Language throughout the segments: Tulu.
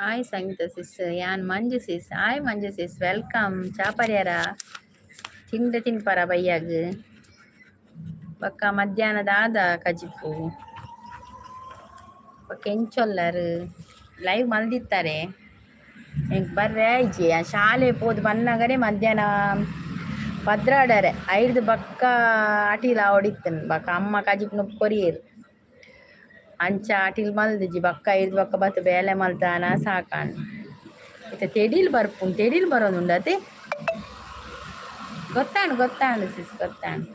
ಹಾಯ್ ಸಂಗೀತ ಸಿಸ್. ಯಾನ್ ಮಂಜು ಸಿಸ್. ಹಾಯ್ ಮಂಜು ಸಿಸ್, welcome. ಚಾಪರ್ಯಾರ ತಿಂಡ ತಿನ್ಪರ ಬಯ್ಯಾಗ? ಬೊಕ್ಕ ಮಧ್ಯಾಹ್ನದ ಕಜಿಪು. ಬೊಕ್ಕ ಎಂಚೊಲ್ಲರು? ಲೈವ್ ಮಲ್ದಿತ್ತಾರೆ, ಎಂಕ್ ಬರ್ರೆ ಆಯ್ಜಿ. ಶಾಲೆ ಪೋದು ಬನ್ನಗನೆ ಮಧ್ಯಾಹ್ನ 12ರೆ ಐಡ್ದ್ ಬೊಕ್ಕ ಅಟಿಲ್ ಆವೊಡಿತ್ತುಂಡು. ಬೊಕ್ಕ ಅಮ್ಮ ಕಜಿಪು ಕೊರಿಯೆರ್, ಅಂಚ ಅಟಿಲ್ ಮಲ್ದಿಜಿ. ಬೊಕ್ಕ ಐಡ್ದ್ ಬೊಕ್ಕ ಬತ್ತ್ ಬೇಲೆ ಮಲ್ತಾನ ಸಾಕಾಂಡ್. ಇತ್ತೆ ತೆಡಿಲ್ ಬರ್ಪುಂಡು, ತೆಡಿಲ್ ಬರೋದುಂಡು ಅತೆ. ಗೊತ್ತಾಂಡ್, ಗೊತ್ತಾಂಡ್ ಸಿಸ್, ಗೊತ್ತಾಂಡ್.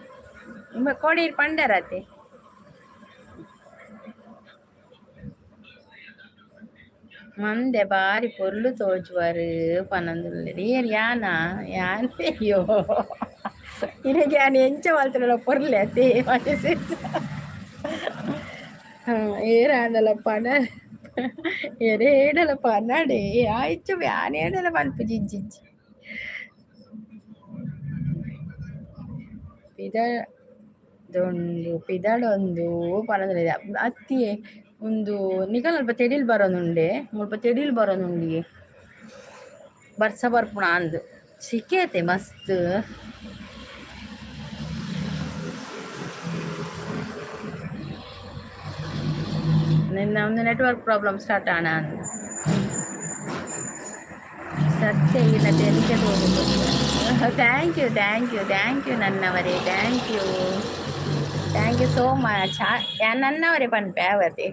ನಿಮ್ಮ ಕೋಡೀರ್ ಪಂಡರತೆ. ಮಂದೆ ಬಾರಿ ಪೊರ್ಲು ತೋಜುವರು ಪನೊಂದುಲ್ಲೆರ್. ಏರ್, ಯಾನ? ಯಾನ್? ಅಯ್ಯೋ, ಇರೆಗ್ ಯಾನ್ ಎಂಚ ಮಲ್ತುಂಡಲ ಪೊರ್ಲೆ ಅತೆ. ಏರಾಂಡಲ ಪನ, ಏರೇಡಲ ಪನಡೆ ಆಯ್ಚು. ಯಾನ್ ಏಡಲ ಪನ್ಪುಜಿ. ಇಜ್ಜಿ ಇಜ್ಜಿ. ಪಿದಡೊಂದು ಪಿದಡೊಂದು ಪನೊಂದುಲ್ಲೆರ್ ಅತ್ತಿಯೇ. ಉಂದು ನಿಕಲ್ನಲ್ಪ ತೆಡಿಲ್ ಬರೋದುಂಡೆ? ಮುಲ್ಪ ತೆಡಿಲ್ ಬರೋದುಂಡಿಯೇ. ಬರ್ಸ ಬರ್ಪುಣ ಅಂದ್, ಸಿಕೇತೆ ಮಸ್ತ್. ನಿನ್ನ ಒಂದು ನೆಟ್ವರ್ಕ್ ಪ್ರಾಬ್ಲಮ್ ಸ್ಟಾರ್ಟ್ ಆಣ ಅಂದ್. ಸತ್ಯ ಇಲ್ಲ ತೆಲಿಕೆ. Thank you, thank you, thank you ನನ್ನವರೇ. Thank you, thank you so much. ನನ್ನವರೇ ಪನ್ಪೆ ಆವತೆ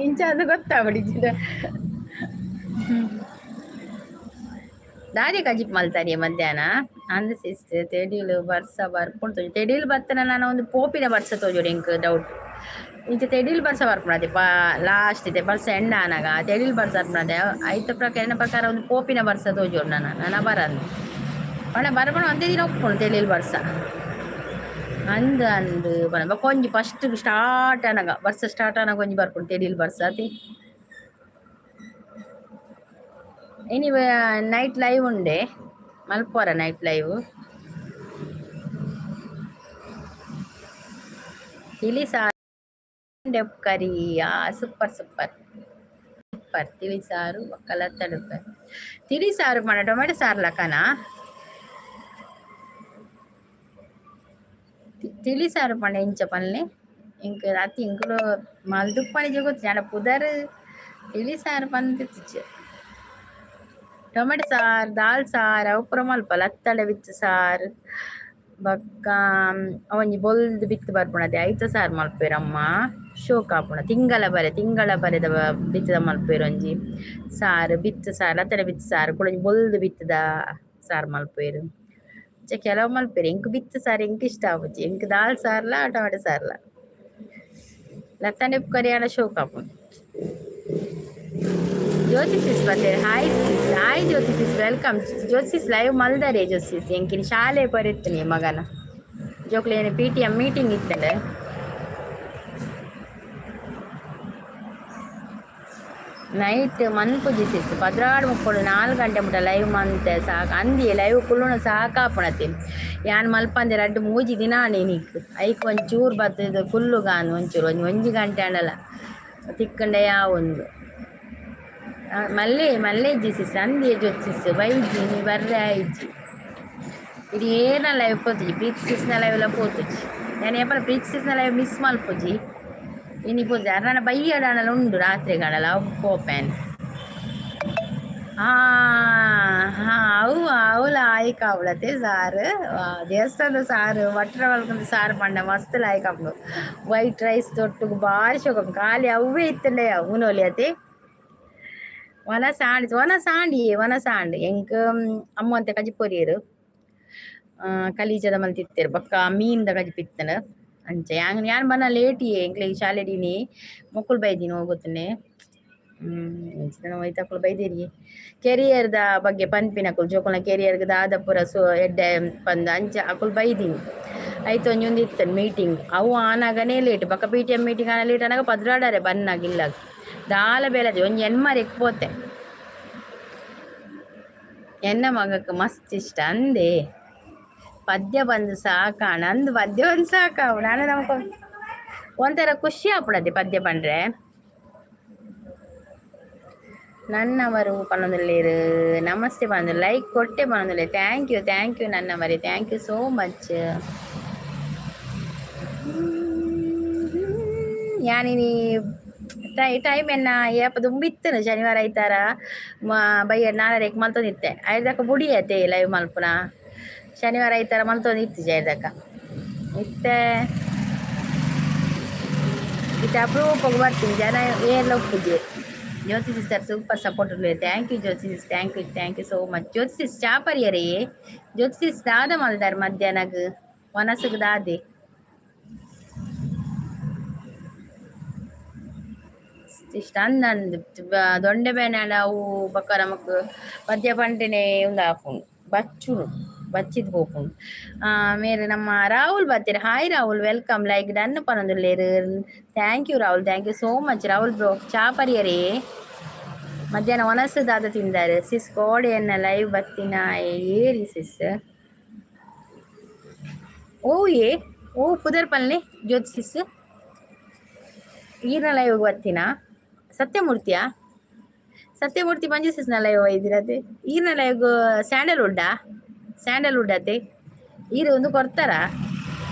ಇಂಚ ಅದು ಗೊತ್ತಾವಡಿಜಿದ. ದಾದೆ ಕಜಿಪ್ ಮಲ್ತಾರಿಯೇ ಮಧ್ಯಾಹ್ನ? ಅಂದ್ ಸಿಸ್ಟರ್, ತೆಡಿಲು ಬರ್ಸ ಬರ್ಪುಂಡು. ತೆಡಿಲ್ ಬತ್ತನ ನಾನು ಒಂದು ಪೋಪಿನ ಬರ್ಸ ತೋಜೋಡು, ಎಂಕ್ ಡೌಟ್. ಇಂಚ ತೆಡಿಲ್ ಬರ್ಸ ಬರ್ಪುಂಡು ಪಾ ಲಾಸ್ಟ್ ಇದೆ ಬರ್ಸ ಎಂಡ್ ಆನಗ ತೆಡಿಲ್ ಬರ್ಸ ಬರ್ಪುಂಡು. ಐತ ಪ್ರಕಾರ, ಎನ್ನ ಪ್ರಕಾರ ಒಂದು ಪೋಪಿನ ಬರ್ಸ ತೋಜೋಡು. ನನ್ನ ನನ ಬರಂದು ಪಂಡ ಬರ್ಪುಂಡು. ಒಂದೇ ದಿನ ಉಪ್ಪುಂಡು ತೆಡಿಲ್ ಬರ್ಸ ಅಂದ್ ಅಂದ್ ಪನ. ಒಂಜಿ ಫಸ್ಟ್ ಸ್ಟಾರ್ಟ್ ಆನಗ, ಬರ್ಸ ಸ್ಟಾರ್ಟ್ ಆನಗ ಒಂಜಿ ಬರ್ಪುಂಡು ತೆಡಿಲ್ ಬರ್ಸ ಅತಿ. ಎನಿವೆ, ನೈಟ್ ಲೈವ್ ಉಂಡೆ ಮಲ್ಪುವರ ನೈಟ್ ಲೈವ್? ತಿಳಿ ಸಾರು ಕರಿ, ಸೂಪರ್ ಸೂಪರ್ ಸೂಪರ್. ತಿಳಿ ಸಾರು ಕಲತ್ತಡುತ್ತೆ. ತಿಳಿ ಸಾರು ಪಂಡ ಟೊಮೆಟೊ ಸಾರು ಲಕನಾ? ತಿಳಿ ಸಾರು ಪಂಡ ಎಂಚ ಪನ್ಲೆ ಎಂಕ್? ಅತಿ ಎಂಕುಲು ಮಲ್ದುಪ್ಪಣಿಜೆ, ಗೊತ್ತಿಜ್ಜಿ. ಆಂಡ ಪುದರ್ ತಿಳಿ ಸಾರು ಪಂತಿತ್ತಿಜ್ಜಿ. ಟೊಮೆಟೊ ಸಾರು, ದಾಲ್ ಸಾರು ಅವು ಪೂರ ಮಲ್ಪ. ಲತ್ತಂಡೆ ಬಿತ್ತ್ ಸಾರು, ಬೊಕ್ಕ ಒಂಜಿ ಬೊಲ್ದು ಬಿತ್ತ್ ಬರ್ಪುಂಡು ಐತ ಸಾರು ಮಲ್ಪುವೆರ್ ಅಮ್ಮ. ಶೋಕ್ ಆಪುಂಡು. ತಿಂಗಳ ಬರೆ, ತಿಂಗಳ ಬರೆದ ಬಿತ್ತದ ಮಲ್ಪುವೆರ್ ಒಂಜಿ ಸಾರು, ಬಿತ್ತ್ ಸಾರು. ಲತ್ತಂಡೆ ಬಿತ್ತ್ ಸಾರು ಕುಡೊಂಜಿ ಬೊಲ್ದು ಬಿತ್ತದ ಸಾರು ಮಲ್ಪುವೆರ್. ಅಂಚ ಕೆಲವು ಮಲ್ಪುವೆರ್. ಎಂಕ್ ಬಿತ್ತ್ ಸಾರು ಎಂಕ್ ಇಷ್ಟ ಆಪುಜಿ. ಎಂಕ್ ದಾಲ್ ಸಾರ್ಲ ಟೊಮೆಟೊ ಸಾರ್ಲ. ಲತ್ತಂಡೆ ಕರಿ ಆಂಡ ಶೋಕ್ ಆಪುಂಡು. ಜ್ಯೋತಿ ಸಿಸ್ ಬತ್ತೇರ್. ಹಾಯ್ ಸಿಸ್, ಹಾಯ್ ಜ್ಯೋತಿ ಸಿಸ್, welcome. ಜ್ಯೋತಿ ಸಿಸ್ ಲೈವ್ ಮಲ್ದರೆ. ಜ್ಯೋತಿ ಸಿಸ್, ಎಂಕಿನ ಶಾಲೆ ಬರೆತ್ತೀನಿ ಮಗನ ಜೋಕ್ಲೇನ ಪಿಟಿಎಂ ಮೀಟಿಂಗ್ ಇತ್ತಂಡ. ನೈಟ್ ಮನ್ಪುಜಿ ಸಿಸ್. 12 ಮುಪ್ಪೊಡು, 4 ಗಂಟೆ ಮುಟ್ಟ ಲೈವ್ ಮಂತೆ ಸಾಕು ಅಂದಿಯೇ. ಲೈವ್ ಕುಲ್ಲುನ ಸಾಕಾಪುಣತಿ. ಯಾನ್ ಮಲ್ಪಂದೆ 2-3 ದಿನ ಆಂಡ್. ಇನಿಕ್ ಐಕ್ ಒಂಚೂರು ಬತ್ತುದು ಕುಲ್ಲುಗಾಂದ್. ಒಂಚೂರು ಒಂಜಿ ಒಂಜಿ ಗಂಟೆ ಆಂಡಲ ತಿಕ್ಕಂಡ ಯಾವೊಂದು. ಮಲ್ಲೆ ಮಲ್ಲೆಜ್ಜಿ ಸಿಸ್. ಅಂದಿಯೇ ಜ್ಯೋತಿ ಸಿಸ್, ಬೈಜಿ ನೀ ಬರ್ರೆ ಆಯ್ಜಿ. ಇದು ಏನ ಲೈವ್ ಪೋತುಜಿ, ಪ್ರೀತಿ ಸಿಸ್ನ ಲೈವ್ ಲ ಪೋತುಜಿ. ಯಾನ್ ಏಪಲ ಪ್ರೀತಿ ಸಿಸ್ನ ಲೈವ್ ಮಿಸ್ ಮಲ್ಪುಜಿ. ಇನಿ ಪೋತುಜಿ. ಅರ್ನ ಬಯ್ಯಡಾಂಡಲ ಉಂಡು, ರಾತ್ರಿ ಆಂಡಲ ಅವು ಪೋಪೆನ್. ಹಾ ಹಾ, ಅವು ಅವು ಲಾಯ್ಕ್ ಆವಳತೆ ಸಾರು. ದೇವಸ್ಥಾನದ ಸಾರು, ಭಟ್ರ ಮಲ್ಪುನ ಸಾರು ಪಂಡ ಮಸ್ತ್ ಲಾಯ್ಕ್ ಆಪುಂಡು. ವೈಟ್ ರೈಸ್ ದೊಟ್ಟುಗು ಬಾರಿ ಶೋಕು ಆಪುಂಡು. ಖಾಲಿ ಅವ್ವೇ ಇತ್ತುಂಡ ಉನೊಲಿ ಅತೆ. ವನಸ್ ಆಂಡ್, ವನಸ್ ಆಂಡಿಯೇ, ವನಸ್ ಆಂಡ್. ಎಂಕ್ ಅಮ್ಮ ಒಂತೆ ಕಜಿಪು ಕೊರಿಯೆರ್. ಕಲೀಜದ ಮಲ್ತಿತ್ತೆರ್. ಬೊಕ್ಕ ಮೀನ್ದ ಕಜಿಪು ಇತ್ತುಂಡು. ಅಂಚ ಯಾನ್ ಯಾನ್ ಬನ್ನ ಲೇಟಿಯೇ. ಎಂಕ್ಲೆಗ್ ಶಾಲೆಡಿನಿ ಮೊಕುಲು ಬೈದಿನಿ ಹೋಗುತ್ತನೆ. ಒಯ್ತಕುಲು ಬೈದಿರಿ. ಕೆರಿಯರ್ದ ಬಗ್ಗೆ ಪನ್ಪಿನಕುಲು, ಜೋಕುಲ್ನ ಕೆರಿಯರ್ಗ್ ದಾದ ಪೂರ ಸೊ ಎಡ್ಡೆ ಪಂದ್ ಅಂಚ ಅಕುಲು ಬೈದಿನಿ. ಐತ ಒಂಜಿ ಉಂದು ಇತ್ತುಂಡು ಮೀಟಿಂಗ್. ಅವು ಆನಗನೇ ಲೇಟ್. ಬೊಕ್ಕ ಪಿಟಿಎಂ ಮೀಟಿಂಗ್ ಆನ ಲೇಟ್ ಆನಗ 12ರೆ ಬನ್ನಾಗ ಇಲ್ಲಗ್. ದಾಲ ಬೇಲೆ ಒಂಜಿ ಎಣ್ಮರೆಕ್ ಪೋತೆ. ಎನ್ನ ಮಗಕ್ ಮಸ್ತ್ ಇಷ್ಟ ಅಂದೆ. ಪದ್ಯ ಬಂದು ಸಾಕಾಣ ಅಂದ್, ಪದ್ಯ ಬಂದು ಸಾಕಾವು. ನಾನು ನಮಕ್ ಒಂಥರ ಖುಷಿ ಆಪುಂಡತೆ ಪದ್ಯ ಪಂಡ್ರೆ. ನನ್ನವರು ಪನೊಂದುಲ್ಲೆರ್. ನಮಸ್ತೆ ಪನೊಂದು ಲೈಕ್ ಕೊಟ್ಟೆ ಪನೊಂದುಲ್ಲೆ. Thank you, thank you ನನ್ನವರೇ. Thank you so much. ಯಾನಿನಿ time ಎನ್ನ ಏಪ ದುಂಬಿತ್ತನು ಶನಿವಾರ ಐತಾರ ಬಯ್ಯ ನಾಲರೆಕ್ ಮಲ್ತೊಂದಿತ್ತೆ. ಐದಕ್ಕ ಬುಡಿಯತೆ ಲೈವ್ ಮಲ್ಪುನ. ಶನಿವಾರ ಐತಾರ ಮಲ್ತೊಂದಿತ್ತು ಐದಕ್ಕ ಇತ್ತೆ. ಇತ್ತೆ ಅಪರೂಪಗ್ ಬರ್ತೀನಿ, ಜನ ಏರ್ಲ ಉಪ್ಪುಜೆರ್. ಜ್ಯೋತಿ ಸಿಸ್ಟರ್ ಸೂಪರ್ ಸಪೋರ್ಟ್ ಉಲ್ಲೆರ್. Thank you Jyothi sis, thank you, thank you so much. Jyothi sis, ಚಾ ಪರಿಯರೇ? ಜ್ಯೋತಿ ಸಿಸ್, ದಾದ ಮಲ್ದಾರ್ ಮಧ್ಯಾಹ್ನಗ್ ವನಸುಗ್ ದಾದೆ? ಇಷ್ಟ ಅಂದ್ ದೊಂಡೆ ಬೇನೆ ಅವು ಬೊಕ್ಕ ನಮಕ್ ಮದ್ಯ ಪಂಟೆನೆ ಉಂದು ಆಪುಂಡು, ಬಚ್ಚುನು ಬಚ್ಚಿದ್ ಪೋಪುಂಡು. ಮೇರ್ ನಮ್ಮ ರಾಹುಲ್ ಬತ್ತೆರ್. Hi Rahul, welcome. Like done ಪನೊಂದುಲ್ಲೆರ್. Thank you Rahul, thank you so much Rahul bro. ಚಾ ಪರಿಯರೇ? ಮಧ್ಯಾಹ್ನ ವನಸು ದಾದ ತಿಂದಾರ್? ಸಿಸ್, ಕೋಡೆಯನ್ನ ಲೈವ್ ಬತ್ತಿನ ಏರಿ ಸಿಸ್? ಓ ಏ ಓ ಪುದರ್ ಪನ್ಲೆ ಜ್ಯೋತಿ ಸಿಸ್. ಈರ್ನ ಲೈವ್ ಬತ್ತಿನ ಸತ್ಯಮೂರ್ತಿಯಾ? ಸತ್ಯಮೂರ್ತಿ ಮಂಜು ಸಿಸ್ನ ಲೈವ್ ಒಯ್ದಿರತೆ. ಈರ್ನ ಲೈವ್ ಸ್ಯಾಂಡಲ್ವುಡ್ಡಾ? ಸ್ಯಾಂಡಲ್ವುಡ್ ಅತೆ. ಈರು ಒಂದು ಕೊಡ್ತಾರಾ?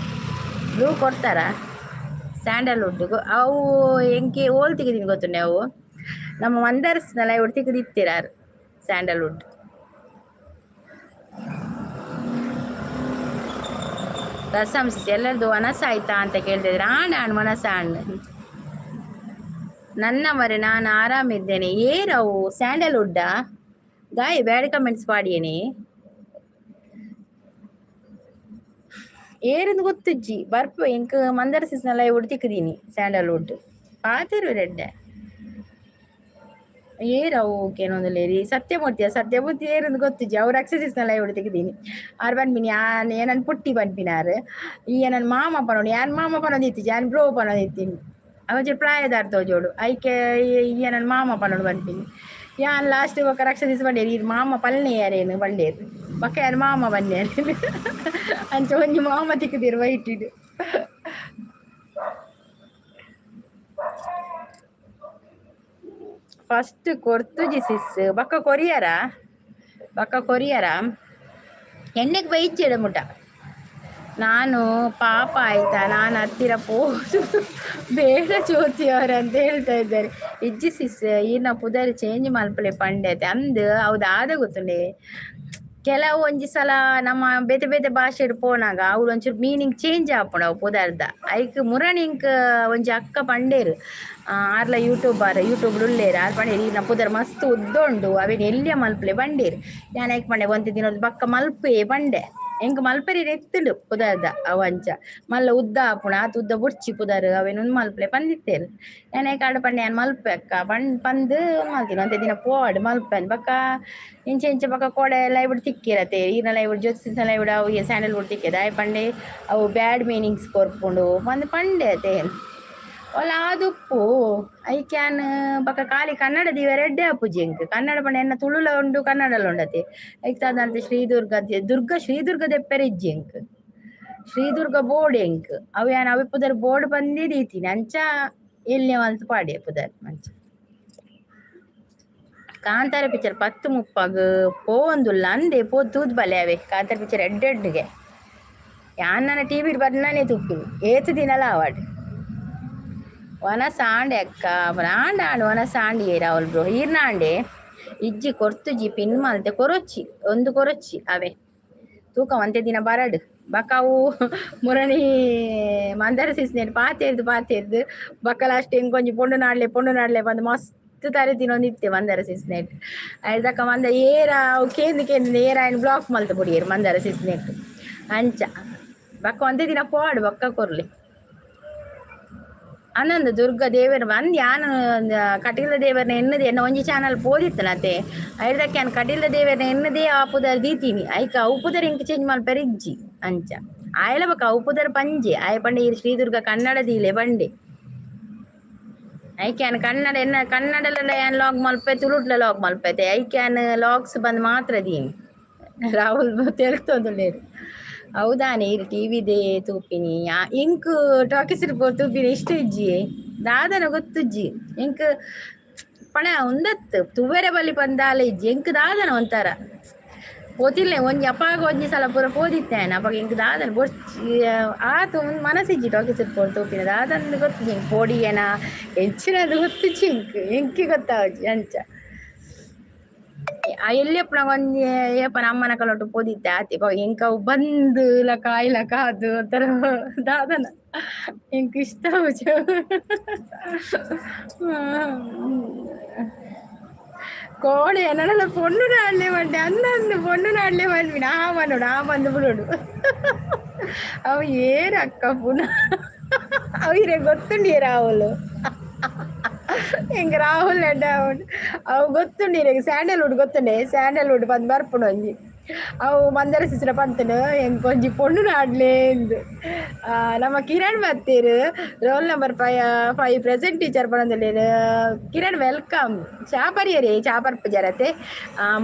ಬ್ಲೂ ಕೊಡ್ತಾರಾ ಸ್ಯಾಂಡಲ್ವುಡ್? ಅವು ಎಂಕೆ ಓಲ್ ತಿಕ್ಕಿದೀನಿ ಗೊತ್ತುಂಡೆ? ಅವು ನಮ್ಮ ಮಂದರ್ಸ್ನ ಲೈವ್ ತಿಕ್ಕಿದಿತ್ತೀರಾರ್ ಸ್ಯಾಂಡಲ್ವುಡ್. ರಸಂ ಸಿಸ್, ಎಲ್ಲರದು ವನಸ ಆಯ್ತಾ ಅಂತ ಕೇಳ್ತಿದ್ರು. ಆಣ್ ಆಣ್ ಮನಸ ಆಣ್ ನನ್ನವರೇ, ನಾನು ಆರಾಮಿದ್ದೇನೆ. ಏರವು ಸ್ಯಾಂಡಲ್ವುಡ್ಡಾ? ದಾಯೆ ಬ್ಯಾಡ್ ಕಮೆಂಟ್ಸ್ ಪಾಡಿಯೇನೆ? ಏರಿಂದು ಗೊತ್ತುಜ್ಜಿ ಬರ್ಪು. ಎಂಕ್ ಮಂದರ ಸಿಸ್ನ ಲೈವ್ ತಿಕ್ಕದೀನಿ. ಸ್ಯಾಂಡಲ್ವುಡ್ ಪಾತೆರು ರೆಡ್ಡೆ. ಏರವು ಕೇನೊಂದುಲ್ಲೇರಿ? ಸತ್ಯಮೂರ್ತಿಯ? ಸತ್ಯಮೂರ್ತಿ ಏರಿಂದು ಗೊತ್ತುಜ್ಜಿ. ಅವ್ರು ರಕ್ಷಸಿಸ್ನ ಲೈವ್ ತಿಕ್ಕದೀನಿ. ಆರ್ ಪನ್ಪಿನಿ ಯಾನ್ ಏನನ್ ಪುಟ್ಟಿ ಪನ್ಪಿನಾರ್. ಈ ಏನನ್ ಮಾಮ ಪನೊಡು. ಯಾನ್ ಮಾಮ ಪನೊಂದಿತ್ತಿಜಿ, ಯಾನ್ ಬ್ರೋ ಪನೊಂದಿತ್ತೀನಿ. ಅವಂಚೂರು ಪ್ರಾಯದಾರ್ ತೋಜೋಡು, ಐಕೆ ಈ ನನ್ನ ಮಾಮ ಪನೊಡು ಪನ್ಪಿನಿ. ಯಾನ್ ಲಾಸ್ಟ್ ಬೊಕ್ಕ ರಕ್ಷದಿಸ್ ಬಂಡೇರು, ಈರ್ ಮಾಮ ಪಲ್ನೆ ಯಾರೇನು ಬಂಡೇರು. ಬೊಕ್ಕ ಯಾನ್ ಮಾಮ ಬನ್ನೇರು. ಅಂಚ ಒಂಜಿ ಮಾಮ ತಿಕ್ಕದಿರು ವೈಟಿಡ್. ಫಸ್ಟ್ ಕೊರ್ತುಜಿ ಸಿಸ್, ಬೊಕ್ಕ ಕೊರಿಯರ, ಬೊಕ್ಕ ಕೊರಿಯರ. ಎಣ್ಣೆಗೆ ಬೈಜ್ಜೆಡ ಮುಟ. ನಾನು ಪಾಪ ಆಯ್ತಾ, ನಾನು ಹತ್ತಿರ ಪೋದು ಬೇಡ ಜ್ಯೋತಿ ಅವರೇ ಅಂತ ಹೇಳ್ತಾ ಇದ್ದಾರೆ. ಇಜ್ಜಿ ಸಿಸ್, ಈರ್ನ ಪುದರ್ ಚೇಂಜ್ ಮಲ್ಪಲೆ ಪಂಡೆ ಅಂದ್. ಅವು ದಾದ ಗೊತ್ತುಂಡೆ, ಕೆಲವು ಒಂಜಿ ಸಲ ನಮ್ಮ ಬೇತೆ ಬೇತೆ ಭಾಷೆಡ್ ಪೋನಾಗ ಅವ್ಳು ಒಂಚೂರು ಮೀನಿಂಗ್ ಚೇಂಜ್ ಆಪುಂಡು ಅವು ಪುದರ್ದ. ಐಕ್ ಮುರಣಿ ಇಂಕ್ ಒಂಜಿ ಅಕ್ಕ ಪಂಡೇರು, ಆರ್ಲ ಯೂಟ್ಯೂಬರ್, ಯೂಟ್ಯೂಬ್ ಉಲ್ಲೇರು. ಆರ್ ಪಂಡೇರು, ಈರ್ನ ಪುದರ್ ಮಸ್ತ್ ಉದ್ದ ಉಂಡು, ಅವೇನು ಎಲ್ಯ ಮಲ್ಪಲೆ ಪಂಡೇರು. ಯಾನ್ ಐಕ್ ಪಂಡೆ, ಒಂತೆ ದಿನದ ಬೊಕ್ಕ ಮಲ್ಪೆ ಪಂಡೆ. ಎಂಕ್ ಮಲ್ಪೆರೆ ಎತ್ತುಂಡು ಪುದರ್ದ. ಅವು ಅಂಚ ಮಲ್ಲ ಉದ್ದ ಆಪುಂಡು, ಆತ್ ಉದ್ದ ಬೊಡ್ಚಿ ಪುದರ್, ಅವೇನು ಉಂದು ಮಲ್ಪಲೆ ಪಂದಿತ್ತೇರು. ಯಾನ್ ಐಕ್ ಆಡ ಪಂಡೆ, ಯಾನ್ ಮಲ್ಪೆ ಅಕ್ಕ ಪಣ್ ಪಂದ್ ಮಲ್ತಿನ. ಒಂತೆ ದಿನ ಪೋವಡ್ ಮಲ್ಪೆ. ಬೊಕ್ಕ ಇಂಚ ಇಂಚ ಬೊಕ್ಕ ಕೋಡೆ ಲೈವ್ ತಿಕ್ಕಿರತೆ. ಈರ್ನ ಲೈವ್, ಜ್ಯೋತಿಷ್ ಲೈವ್, ಅವು ಸ್ಯಾಂಡಲ್ವುಡ್ ತಿಕ್ಕಿದ. ಆಯೆ ಪಂಡೆ, ಅವು ಬ್ಯಾಡ್ ಮೀನಿಂಗ್ಸ್ ಕೊರ್ಪುಂಡು ಪಂದ್ ಪಂಡೆ ಅತೆ. ಓಲ ಆದುಪ್ಪು ಐಕ್ ಯಾನ್ ಬೊಕ್ಕ ಖಾಲಿ ಕನ್ನಡ ದೀವರೆ ಎಡ್ಡೆ ಆಪುಜಿ ಎಂಕ್. ಕನ್ನಡ ಪಂಡ ಎನ್ನ ತುಳುಲ ಉಂಡು, ಕನ್ನಡಲ ಉಂಡತೆ. ಐಕ್ ದಾದಂತ ಶ್ರೀ ದುರ್ಗ ದುರ್ಗ ಶ್ರೀ ದುರ್ಗ ದೆಪ್ಪೆರೆ ಇಜ್ಜಿ ಎಂಕ್. ಶ್ರೀ ದುರ್ಗ ಬೋರ್ಡ್ ಎಂಕ್. ಅವು ಯಾನ್ ಅವೆ ಪುದರ್ ಬೋರ್ಡ್ ಪಂದೇ ದೀತಿನಿ. ಅಂಚ ಎಲ್ಯ ಮಲ್ತ್ ಪಾಡ್ಯೆ ಪುದರ್ ಅಂಚ. ಕಾಂತಾರ ಪಿಕ್ಚರ್ 10:30ಗ್ ಪೋವೊಂದುಲ್ಲ ಅಂದೆ. ಪೋದು ತೂದು ಬಲೆ ಅವೆ. ಕಾಂತಾರ ಪಿಕ್ಚರ್ ಎಡ್ಡೆ ಎಡ್ಡೆಗೆ. ಯಾನ್ ನನ ಟಿವಿಡ್ ಬರ್ನಾನೆ ತೂಪಿನಿ, ಏತ್ ದಿನಲ ಆವಡ್. ವನಸ ಆಂಡೆ ಅಕ್ಕ? ಆಂಡ ಆಂಡ್, ವನಸ ಆಂಡಿಯೇ ರಾಹುಲ್ ಬ್ರೋ. ಈರ್ನ ಆಂಡೆ? ಇಜ್ಜಿ, ಕೊರ್ತುಜಿ. ಪಿನ್ ಮಲ್ತೆ ಕೊರೊಚ್ಚಿ, ಒಂದು ಕೊರೊಚ್ಚಿ ಅವೆ. ತೂಕ ಒಂತೆ ದಿನ ಬರಡ್. ಬೊಕ್ಕ ಅವು ಮುರಣಿ ಮಂದರ ಸಿಸ್ನೇಟ್ ಪಾತೆರ್ದು ಪಾತೆರ್ದು ಬೊಕ್ಕ ಲಾಸ್ಟ್ ಎಂಕೊಂಜಿ ಪೊಣ್ಣು ನಾಡ್ಲೆ, ಪೊಣ್ಣು ನಾಡ್ಲೆ ಪಂದ್ ಮಸ್ತ್ ತರೆ ತಿನ್ನೊಂದಿತ್ತೆ ಮಂದರ ಸಿಸ್ನೆಟ್. ಐದಕ್ಕ ಮಂದ ಏರ ಅವು ಕೇಂದ್ ಕೇಂದ್ ಏರ ಆಯ್ನ್ ಬ್ಲಾಕ್ ಮಲ್ತ ಬುಡಿಯೆರ್ ಮಂದರ ಸಿಸ್ನೆಟ್. ಅಂಚ ಬೊಕ್ಕ ಒಂತೆ ದಿನ ಪೋವಡ್, ಬೊಕ್ಕ ಕೊರ್ಲಿ. ಅಂದಂದು ದುರ್ಗಾ ದೇವೆರ್ ಅಂದ್. ಯಾನ್ ಕಟೀಲ್ದ ದೇವೆರ್ನ ಎನ್ನದೆ ಎನ್ನ ಒಂಜಿ ಚಾನಲ್ ಪೋದಿತ್ತನತೆ. ಐಡ್ದಕ್ಕೆ ಯಾನ್ ಕಟೀಲ್ದ ದೇವೆರ್ನ ಎನ್ನದೇ ಆ ಪುದರ್ ದೀತೀನಿ. ಐಕ್ ಅವು ಪುದರ್ ಎಂಕ್ ಚೇಂಜ್ ಮಲ್ಪೆರೆ ಇಜ್ಜಿ. ಅಂಚ ಆಯೆಲ ಬೊಕ್ಕ ಅವು ಪುದರ್ ಪಂಜೆ. ಆಯೆ ಪಂಡೆ, ಈರ್ ಶ್ರೀ ದುರ್ಗಾ ಕನ್ನಡ ದೀಲೆ ಪಂಡೆ. ಐಕ್ ಯಾನ್ ಕನ್ನಡ ಎನ್ನ ಕನ್ನಡಲ ಯಾನ್ ಲಾಗ್ ಮಲ್ಪೆ, ತುಳುಟ್ಲ ಲಾಗ್ ಮಲ್ಪೆತೆ. ಐಕ್ ಯಾನ್ ಲಾಗ್ಸ್ ಬಂದ್ ಮಾತ್ರ ದೀನಿ. ರಾಹುಲ್ ತೆಲ್ತೊಂದುಲ್ಲೆರ್. ಹೌದಾನೆ? ಈರ್ ಟಿವಿದೇ ತೂಪಿನಿ? ಎಂಕ್ ಟಾಕೀಸ್ ತೂಪಿನಿ ಇಷ್ಟ ಇಜ್ಜಿ, ದಾದನ ಗೊತ್ತುಜ್ಜಿ ಎಂಕ್. ಪಣ ಉಂದತ್ತು ತುವೆರೆ ಬಲ್ಲಿ ಪಂದಾಲ ಇಜ್ಜಿ ಎಂಕ್ ದಾದನ ಒಂಥರ ಪೋತಿಲ್ಲೆ ಒಂಜಿ ಅಪಾಗ ಒಂಜಿ ಸಲ ಪೂರ ಪೋದಿತ್ತೇನೆ. ಅಪಾಗ ಎಂಕ್ ದಾದನ ಬೊರ್ಚಿ ಆತು ಒಂದು ಮನಸ್ಸಿಜ್ಜಿ ಟಾಕೀಸ್ ಪೋದು ತೂಪಿನ ದಾದಂದು ಗೊತ್ತಿಜ್ಜಿ ಎಂಕ್ ಪೋಡಿಗೆನಾ ಎಂಚಿನದು ಗೊತ್ತಿಜ್ಜಿ ಎಂಕ್ ಎಂಕಿ ಗೊತ್ತಾವಜಿ ಅಂಚ. ಆ ಎಲ್ಲಿಯಪ್ಪನ ಒಂಜಿ ಏಪನ ಅಮ್ಮನ ಕಲೊಟ್ಟು ಪೋದಿತ್ತೆ ಆತೆ ಎಂಕ್ ಅವು ಬಂದ್ ಲಕ ಆಯ್ಲಕ ಅದು ಒಂಥರ ದಾದನ ಎಂಕ್ ಇಷ್ಟ ಆವುಜಿ. ಕೋಳಿ ಎನ್ನಲ್ಲ ಪೊಣ್ಣು ನಾಡ್ಲೆ ಬಂಡೆ ಅಂದಂದು ಪೊಣ್ಣು ನಾಡ್ಲೆ ಬಂದ್ಬಿಡ ಆ ಬಂದೋಡು ಆ ಬಂದು ಬಿಡೋಡು ಅವು ಏರು ಅಕ್ಕ ಪುನಃ ಅವು ಇರೆ ಗೊತ್ತುಂಡು ರಾಹುಲ್ ಎಂಕ್ ರಾಹುಲ್ ಅಡ್ಡ ಅವು ಗೊತ್ತುಂಡು ಇರೆಗ್ ಸ್ಯಾಂಡಲ್ವುಡ್ ಗೊತ್ತುಂಡೆ ಸ್ಯಾಂಡಲ್ವುಡ್ ಬಂದು ಬರ್ಪುಂಡು ಒಂಜಿ ಅವು ಮಂದರ ಸಿಸ್ರ ಪಂತನು ಎಂಕ್ ಒಂಜಿ ಪೊಣ್ಣು ನಾಡ್ಲೆ ಇಂದು. ನಮ್ಮ Kiran ಬತ್ತೀರು roll number 5 5 present teacher ಪನೊಂದುಲ್ಲೆರ್. Kiran welcome. ಚಾ ಪರಿಯರೆ ಚಾ ಪರ್ಪುಜರತೆ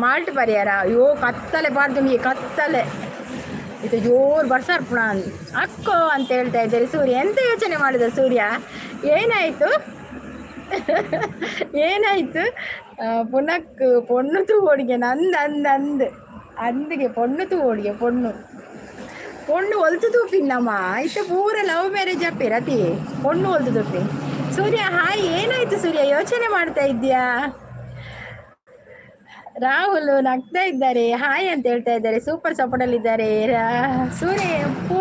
ಮಾಲ್ಟ್ ಪರಿಯರ. ಅಯ್ಯೋ ಕತ್ತಲೆ ಪಾಡ್ದುಂಡು ಕತ್ತಲೆ ಇದು ಜೋರು ಬರ್ಸ ಬರ್ಪುಣ ಅಕ್ಕೋ ಅಂತ ಹೇಳ್ತಾ ಇದ್ದಾರೆ ಸೂರ್ಯ. ಎಂತ ಯೋಚನೆ ಮಾಡಿದ ಸೂರ್ಯ? ಏನಾಯಿತು ಏನಾಯಿತು? ಪುನಕ್ ಪೊಣ್ಣು ತೂವೊಡಿಗೆ ನಂದು ಅಂದ್ ಅಂದ್ ಅಂದ್ಗೆ ಪೊಣ್ಣು ತೂವೊಡಿಗೆ ಪೊಣ್ಣು ಪೊಣ್ಣು ಒಲ್ತು ತೂಪಿನ್ನಮ್ಮ ಇತ್ತ ಪೂರ ಲವ್ ಮ್ಯಾರೇಜ್ ಅಪ್ಪಿ ಪೊಣ್ಣು ಒಲ್ತು ತೂಪಿ. ಸೂರ್ಯ ಹಾಯ್. ಏನಾಯ್ತು ಸೂರ್ಯ, ಯೋಚನೆ ಮಾಡ್ತಾ ಇದ್ದೀಯಾ? ರಾಹುಲ್ ನಗ್ತಾ ಇದ್ದಾರೆ, ಹಾಯ್ ಅಂತ ಹೇಳ್ತಾ ಇದ್ದಾರೆ, ಸೂಪರ್ ಸಪೋರ್ಟ್ ಅಲ್ಲಿ ಇದ್ದಾರೆ. ಸೂರ್ಯ ಓ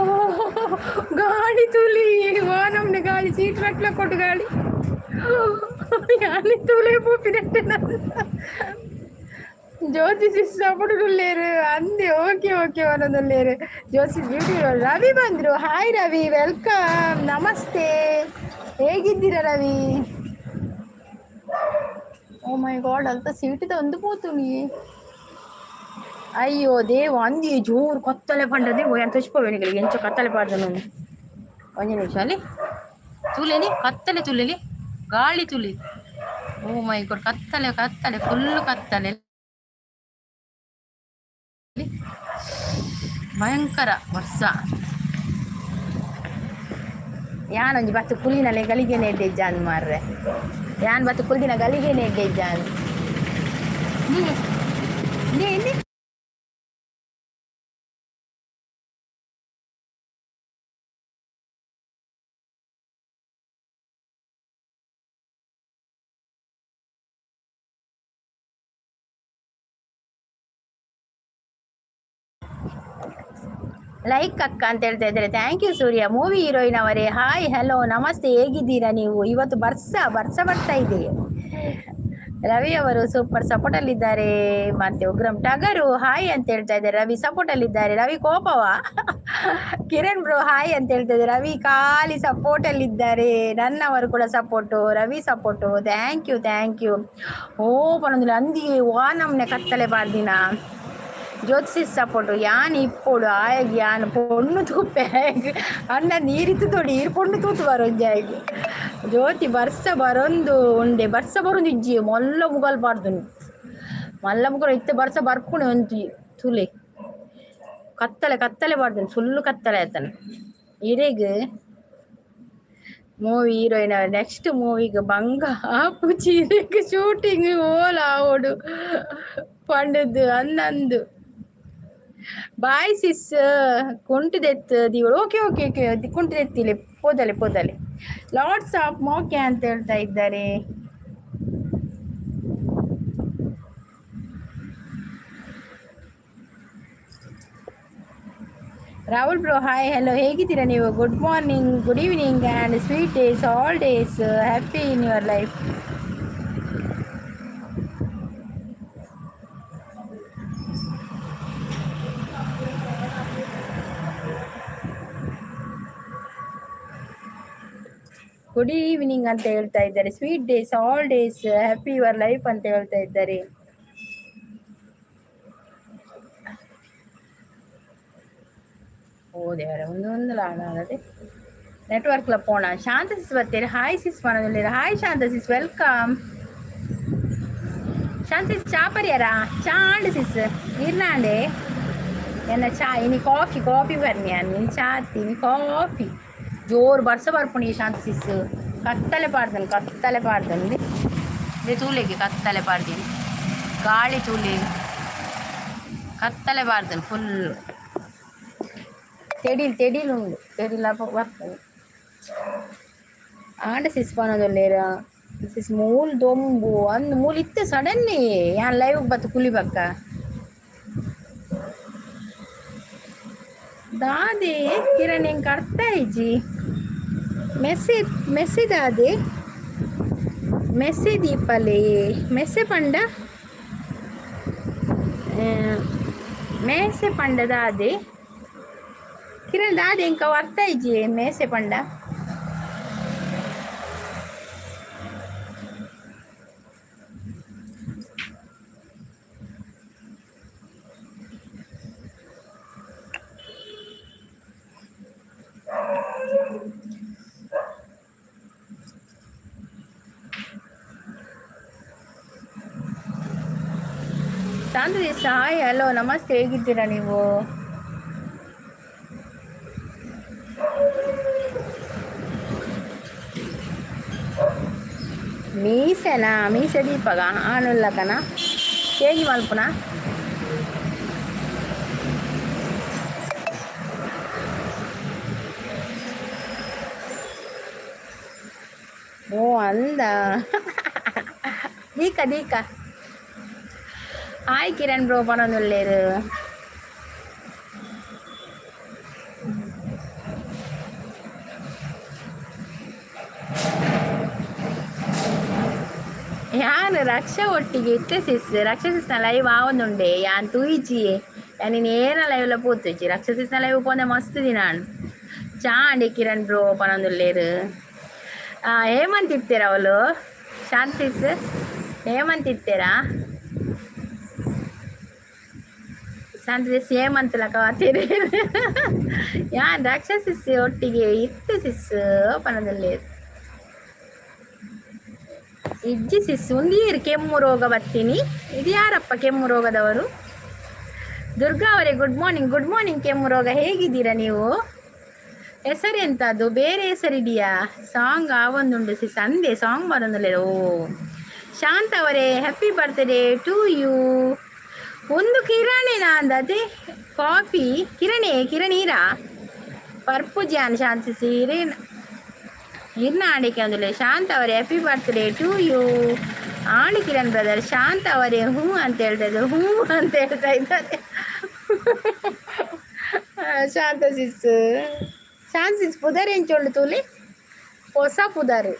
ಗಾಳಿ ತುಲಿ ವಾ ನಮ್ನೆ ಗಾಳಿ ಸೀಟ್ ರಟ್ಲ ಕೊಟ್ಟು ಗಾಳಿ ಯಾನಿ ತುಲೆ ಪೋಪಿನಟ್ಟೆ. ಜ್ಯೋತಿ ಸಿಸ್ ಸಪೋರ್ಟ್ ಉಲ್ಲೇರು ಅಂದೆ ಓಕೆ ಓಕೆ ವನದಲ್ಲೇರು. ಜ್ಯೋತಿ ಬ್ಯೂಟಿ ರವಿ ಬಂದ್ರು. ಹಾಯ್ ರವಿ, welcome, ನಮಸ್ತೆ. ಹೇಗಿದ್ದೀರಾ ರವಿ? ಓ ಮೈ ಗಾಡ್, ಅಲ್ತ ಸೀಟಿದ ಒಂದು ಪೋತು ನೀ. ಅಯ್ಯೋ ದೇವ ಅಂದಿ ಜೋರು ಕತ್ತಲೆ ಪಂಡದೆ ಎಂತ ತೋಚ್ಪೋವೆ ಎಂಚ ಕತ್ತಲೆ ಪಾಡ್ದನು. ಒಂಜಿ ನಿಮಿಷ ಅಲ್ಲಿ ತುಲೇನಿ ಕತ್ತಲೆ ತುಲೇಲಿ ಗಾಳಿ ತುಲಿ. ಓ ಮೈ ಗಾಡ್, ಕತ್ತಲೆ ಕತ್ತಲೆ ಫುಲ್ ಕತ್ತಲೆ ಭಯಂಕರ ವರ್ಷ. ಯಾನೊಂಜಿ ಬತ್ತು ಕುಲ್ಲಿನಲೆ ಗಲಿಗೆನೆ ಎಡ್ಡೆ ಮಾರ್ರೆ. ಯಾನ್ ಬತ್ತು ಕುಲ್ದಿನ ಗಲಿಗೆನೆ ಎಡ್ಡೆ ಜಾನ್. ನೀ ಲೈಕ್ ಅಕ್ಕ ಅಂತ ಹೇಳ್ತಾ ಇದ್ದಾರೆ. Thank you Surya. Movie heroine ಅವರೇ ಹಾಯ್ ಹಲೋ ನಮಸ್ತೆ, ಹೇಗಿದ್ದೀರಾ ನೀವು? ಇವತ್ತು ಬರ್ಸ ಬರ್ಸ ಬರ್ತಾ ಇದೆ. ರವಿ ಅವರು ಸೂಪರ್ ಸಪೋರ್ಟ್ ಅಲ್ಲಿದ್ದಾರೆ. ಮತ್ತೆ ಉಗ್ರಂ ಟಗರು ಹಾಯ್ ಅಂತ ಹೇಳ್ತಾ ಇದ್ದಾರೆ. ರವಿ ಸಪೋರ್ಟ್ ಅಲ್ಲಿದ್ದಾರೆ. ರವಿ ಕೋಪವಾ? ಕಿರಣ್ ಬ್ರೋ ಹಾಯ್ ಅಂತ ಹೇಳ್ತಾ ಇದ್ದಾರೆ. ರವಿ ಖಾಲಿ ಸಪೋರ್ಟ್ ಅಲ್ಲಿದ್ದಾರೆ. ನನ್ನವರು ಕೂಡ support, Ravi support. Thank you thank you. ಓ ಪನೊಂದಿಲ್ಲ ಅಂದಿ ವಾ ನಮ್ನೆ ಕತ್ತಲೆ ಬಾರ್ದಿನ. ಜ್ಯೋತಿಷ್ ಸಪೋರ್ಟು ಯಾನ್ ಇಪ್ಪೊಡು ಆಯಗ್ ಯಾನ್ ಪೊಣ್ಣು ತೂಪೆ ಅಣ್ಣ ನೀರಿತ್ತು ತೊಡಿ ಈರ್ ಪೊಣ್ಣು ತೂತು ಬರೊಂಜಿ ಜ್ಯೋತಿ ಬರ್ಸ ಬರೊಂದು ಉಂಡೆ ಬರ್ಸ ಬರೊಂದು ಇಜ್ಜಿ ಮೊಲ್ಲ ಮುಗಲ್ ಪಾಡ್ದುನಿ ಮಲ್ಲ ಮುಗಲ್ ಇತ್ತೆ ಬರ್ಸ ಬರ್ಪುಣೆ ಒಂಜಿ ತುಲೆ ಕತ್ತಲೆ ಕತ್ತಲೆ ಪಾಡ್ದುನಿ ಫುಲ್ಲು ಕತ್ತಲೆ ಆಯ್ತಾನೆ. ಇರೆಗ್ ಮೂವಿ ಹೀರೋಯಿನ್ ನೆಕ್ಸ್ಟ್ ಮೂವಿಗೆ ಬಂಗ ಆಪುಜಿ ಇರೆಗ್ ಶೂಟಿಂಗ್ ಓಲ ಆವೊಡು ಪಂಡುದು ಅಂದಂದು. ಬಾಯ್ ಸಿಸ್ ಕುಂಟುದೆತ್ ದೀವಳು. ಓಕೆ ಓಕೆ ಓಕೆ ಕುಂಟುದೆತ್ತಿಲೆ ಪೋದಲೆ ಪೋದಲೆ. ಲಾಟ್ಸ್ ಆಫ್ ಮೋಕೆ ಅಂತ ಹೇಳ್ತಾ ಇದ್ದಾರೆ. ರಾಹುಲ್ ಬ್ರೋ ಹಾಯ್ ಹಲೋ, ಹೇಗಿದ್ದೀರಾ ನೀವು? Good morning, good evening and sweet days, all days happy in your life. Good evening ಅಂತ ಹೇಳ್ತಾ ಇದ್ದಾರೆ. Sweet days, all days happy your life ಅಂತ ಹೇಳ್ತಾ ಇದ್ದಾರೆ. ಓ ದೇವರೇ, ಒಂದೊಂದು ಲಾಣದೆ ನೆಟ್ವರ್ಕ್ ಪೋಣ. ಶಾಂತ ಸಿಸ್ ಬರ್ತೀರಿ. ಹಾಯ್ ಸಿಸ್ ಮಾಡೋದಿಲ್ಲ. Hi Shanta sis, welcome. Shanta sis ಚಾ ಪರಿಯಾರ ಚಾಂಡ್ ಸಿಸ್ ಇರ್ನಾಂಡೆ ಎನ್ನ ಚಾ ಇನಿ ಕಾಫಿ ಕಾಫಿ ಬರ್ನಿ ನೀನು ಚಾ ತೀನಿ ಕಾಫಿ. ಜೋರು ಬರ್ಸ ಬರ್ಪುಂಡು ಈ ಶಾಂತ ಸಿಸ್. ಕತ್ತಲೆ ಪಾಡ್ದನು ಕತ್ತಲೆ ಪಾಡ್ದನು. ತೂಲೆಗೆ ಕತ್ತಲೆ ಪಾಡ್ದೀನಿ, ಗಾಳಿ ತೂಲೆ, ಕತ್ತಲೆ ಪಾಡ್ದನು ಫುಲ್. ತೆಡಿಲ್ ತೆಡಿಲ್ ಉಂಡು, ತೆಡಿಲ್ ಬರ್ತದೆ. ಆಂಡ ಸಿಸ್ ಪನೊಂದುಲ್ಲೆರ್ ಸಿಸ್ ಮೂಲು ದೊಂಬು ಅಂದ್ ಮೂಲು ಇತ್ತೆ ಸಡನ್ಲಿ ಯಾನ್ ಲೈವ್ ಬತ್ತು ಕುಲಿ ಬಕ್ಕ ದಾದೆ ಕಿರಣ್, ಎಂಕ್ ಅರ್ಥ ಆಯ್ಜಿ. ಮೆಸೇಜ್ ಮೆಸೇಜ್ ದಾದೆ? ಮೆಸೇಜ್ ದೀಪಲೆ. ಮೆಸೆ ಪಂಡ, ಮೇಸೆ ಪಂಡ ದಾದೆ ಕಿರಣ್? ದಾದೆ, ಎಂಕ್ ಅವು ಅರ್ಥ ಆಯ್ಜಿ. ಮೇಸೆ ಪಂಡ? ಶಾಂತ, ಹಾಯ್, ಹಲೋ, ನಮಸ್ತೆ. ಹೇಗಿದ್ದೀರಾ ನೀವು? ಮೀಸೆನಾ? ಮೀಸೆ ದೀಪಗ ಆನುಲ್ಲಕನ ಚೇಂಜ್ ಮಲ್ಪುನ. ಓ ಅಂದ ದೀಕ ದೀಕ. ಹಾಯ್ ಕಿರಣ್ ಬ್ರೋ ಪನೊಂದುಲ್ಲೆರ್. ಯಾನ್ ರಕ್ಷಾ ಒಟ್ಟಿಗೆ ಇತ್ತೆ ಸಿಸ್, ರಕ್ಷಾ ಸಿಸ್ನ ಲೈವ್ ಆವೊಂದುಂಡೆ. ಯಾನ್ ತೂಯಿಜಿ, ಯಾನ್ ಏನ ಲೈವ್ಲ ಪೋತುಜಿ. ರಕ್ಷಾ ಸಿಸ್ನ ಲೈವ್ ಪೋಂದೆ ಮಸ್ತ್ ದಿನ ಆಂಡ್. ಚಾಂಡಿ ಕಿರಣ್ ಬ್ರೋ ಪನೊಂದುಲ್ಲೆರ್. ಹೇಮಂತ್ ಇತ್ತೆರ ಅವಳು? ಶಾಂತ್ ಸಿಸ್, ಹೇಮಂತ್ ಇತ್ತೆರಾ? ಶಾಂತ ಸಿಸ್, ಹೇಮಂತ್ ಲಕ ವಾತಿರ್. ಯಾನ್ ರಕ್ಷಾ ಸಿಸ್ ಒಟ್ಟಿಗೆ ಇತ್ತೆ ಸಿಸ್ ಪನೊಂದುಲ್ಲೆರ್. ಇಜ್ಜಿ ಸಿಸ್, ಉಂದೀರ್ ಕೆಮ್ಮು ರೋಗ ಬತ್ತೀನಿ. ಇದು ಯಾರಪ್ಪ ಕೆಮ್ಮು ರೋಗದವರು? ದುರ್ಗಾ ಅವರೇ, ಗುಡ್ ಮಾರ್ನಿಂಗ್. Good morning. ಕೆಮ್ಮು ರೋಗ, ಹೇಗಿದ್ದೀರಾ ನೀವು? ಹೆಸರು ಎಂತದ್ದು? ಬೇರೆ ಹೆಸರಿದೆಯಾ? ಸಾಂಗ್ ಆವೊಂದುಂಡು ಸಿಸ್ ಅಂದೆ, ಸಾಂಗ್ ಬರೊಂದುಲ್ಲೆರ್. ಓ ಶಾಂತ ಅವರೇ, ಹ್ಯಾಪಿ ಬರ್ತ್ಡೇ ಟು you. ಒಂದು ಕಿರಣೇನಾ ಅಂದತೆ? ಕಾಫಿ ಕಿರಣೆ, ಕಿರಣೀರಾ ಪರ್ಪುಜಾನ್. ಶಾಂತಿ ಸೀರೆ ಇರ್ನ ಆಡಿಕೆ ಒಂದುಲ್ಲೆ. ಶಾಂತ ಅವರೇ, ಹ್ಯಾಪಿ ಬರ್ತ್ಡೇ ಟು you. Aani Kiran brother. ಶಾಂತ ಅವರೇ ಹ್ಞೂ ಅಂತ ಹೇಳ್ತಾ ಇದ್ದಾರೆ, ಹ್ಞೂ ಅಂತ ಹೇಳ್ತಾ ಇದ್ದಾರೆ. ಶಾಂತ ಸಿಸ್, ಶಾಂತ ಸಿಸ್ ಪುದರ್ ಎಂಚೊಂಡು ತೂಲಿ, ಹೊಸ ಪುದರ್.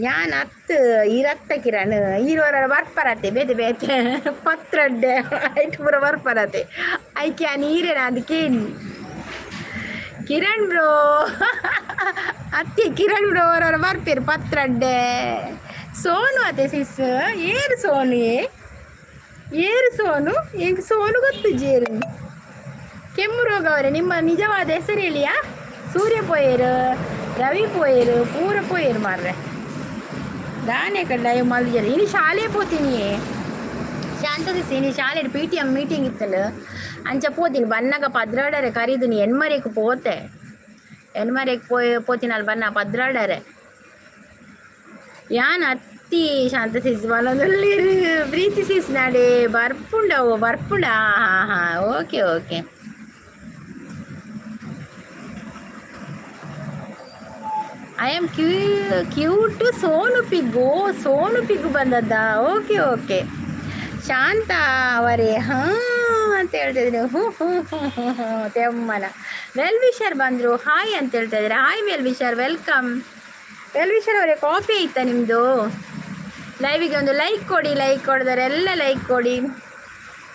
ಯಾನ್ ಅತ್ತು ಇರತ್ತ ಕಿರಣ್, ಈರೋರ ಬರ್ಪರತೆ ಬೇತೆ ಬೇತೆ ಪತ್ರಡ್ಡೆ ಐಟ್ ಪೂರ ಬರ್ಪರತೆ. ಐಕೆ ನೀರೇನ ಅದಕ್ಕೆ ಕಿರಣ್ ಬ್ರೋ ಅತ್ತೆ. ಕಿರಣ್ ಬ್ರೋ ಅವರವರ ಬರ್ಪೇರು ಪತ್ರಡ್ಡೆ. ಸೋನು ಅತ್ತೆ ಸಿಸ್. ಏರು ಸೋನು? ಏ ಏರು ಸೋನು? ಎಂಕ್ ಸೋನು ಗೊತ್ತು ಜೇರು. ಕೆಮ್ಮು ರೋಗ ಅವರೇ, ನಿಮ್ಮ ನಿಜವಾದ ಹೆಸರು ಹೇಳಿಯಾ? ಸೂರ್ಯ ಪೋಯರು, ರವಿ ಪೋಯರು, ಪೂರ ಪೋಯರು ಮಾರ್ರೆ. ದಾನೆ ಕಡ್ಲ ಮಲ್ಜರ್. ಇನಿ ಶಾಲೆ ಪೋತೀನಿ ಶಾಂತ ಸಿಸ್. ಇನಿ ಶಾಲೆ ಪಿಟಿಎಂ ಮೀಟಿಂಗ್ ಇತ್ತಲ್ಲ, ಅಂಚ ಪೋತೀನಿ. ಬನ್ನಗ ಪದ್ರಾಡರೆ ಕರೀದುನಿ, ಎನ್ಮರೆಕ್ ಪೋತೆ. ಎನ್ಮರೆಕ್ ಪೋಯ್ ಪೋತಿನ ಅಲ್ಲಿ ಬನ್ನ ಪದ್ರಾಡರೆ. ಯಾನ್ ಅತ್ತಿ ಶಾಂತ ಸಿಸ್ ಬಲೊಂದುಲ್ಲೆರ್. ಪ್ರೀತಿ ಸಿಸ್ ನಡೆ ಬರ್ಪುಂಡವು ಬರ್ಪುಂಡ. ಹಾಂ ಹಾಂ, okay okay. I am cute Sonu pig. Sonu pig ಬಂದದ್ದಾ? Okay okay. ಶಾಂತ ಅವರೇ ಹಾಂ ಅಂತ ಹೇಳ್ತಾ ಇದ್ದೀನಿ. ಹ್ಞೂ ಹ್ಞೂ ಹ್ಞೂ ಹ್ಞೂ ಹ್ಞೂ ತೆಮ್ಮನ ವೆಲ್ ವಿಷರ್ ಬಂದರು, ಹಾಯ್ ಅಂತ ಹೇಳ್ತಾ ಇದ್ದಾರೆ. Hi well wisher, welcome. Well wisher ಅವರೇ, ಕಾಫಿ ಆಯ್ತಾ ನಿಮ್ಮದು? ಲೈವಿಗೆ ಒಂದು ಲೈಕ್ ಕೊಡಿ. ಲೈಕ್ ಕೊಡಿದರೆಲ್ಲ ಲೈಕ್ ಕೊಡಿ.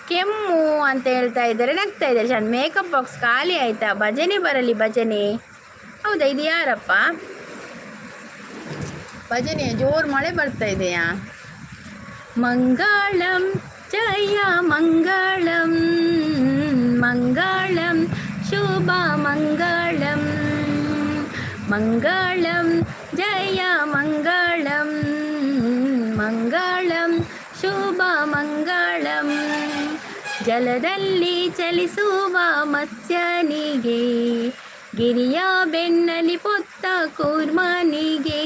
ಕೆಮ್ಮು ಅಂತ ಹೇಳ್ತಾ ಇದ್ದಾರೆ, ನಗ್ತಾ ಇದ್ದಾರೆ. ಶಾಂತ, ಮೇಕಪ್ ಬಾಕ್ಸ್ ಖಾಲಿ ಆಯಿತಾ? ಭಜನೆ ಬರಲಿ ಭಜನೆ. ಹೌದಾ? ಇದು ಯಾರಪ್ಪ? ಭಜನೆ. ಜೋರು ಮಳೆ ಬರ್ತಾ ಇದೆಯಾ? ಮಂಗಳಂ ಜಯ ಮಂಗಳಂ, ಮಂಗಳಂ ಶುಭ ಮಂಗಳಂ, ಮಂಗಳಂ ಜಯ ಮಂಗಳಂ, ಮಂಗಳಂ ಶುಭ ಮಂಗಳಂ. ಜಲದಲ್ಲಿ ಚಲಿಸುವ ಮತ್ಸ್ಯನಿಗೆ, ಗಿರಿಯ ಬೆನ್ನಲಿ ಪೊತ್ತ ಕೂರ್ಮನಿಗೆ,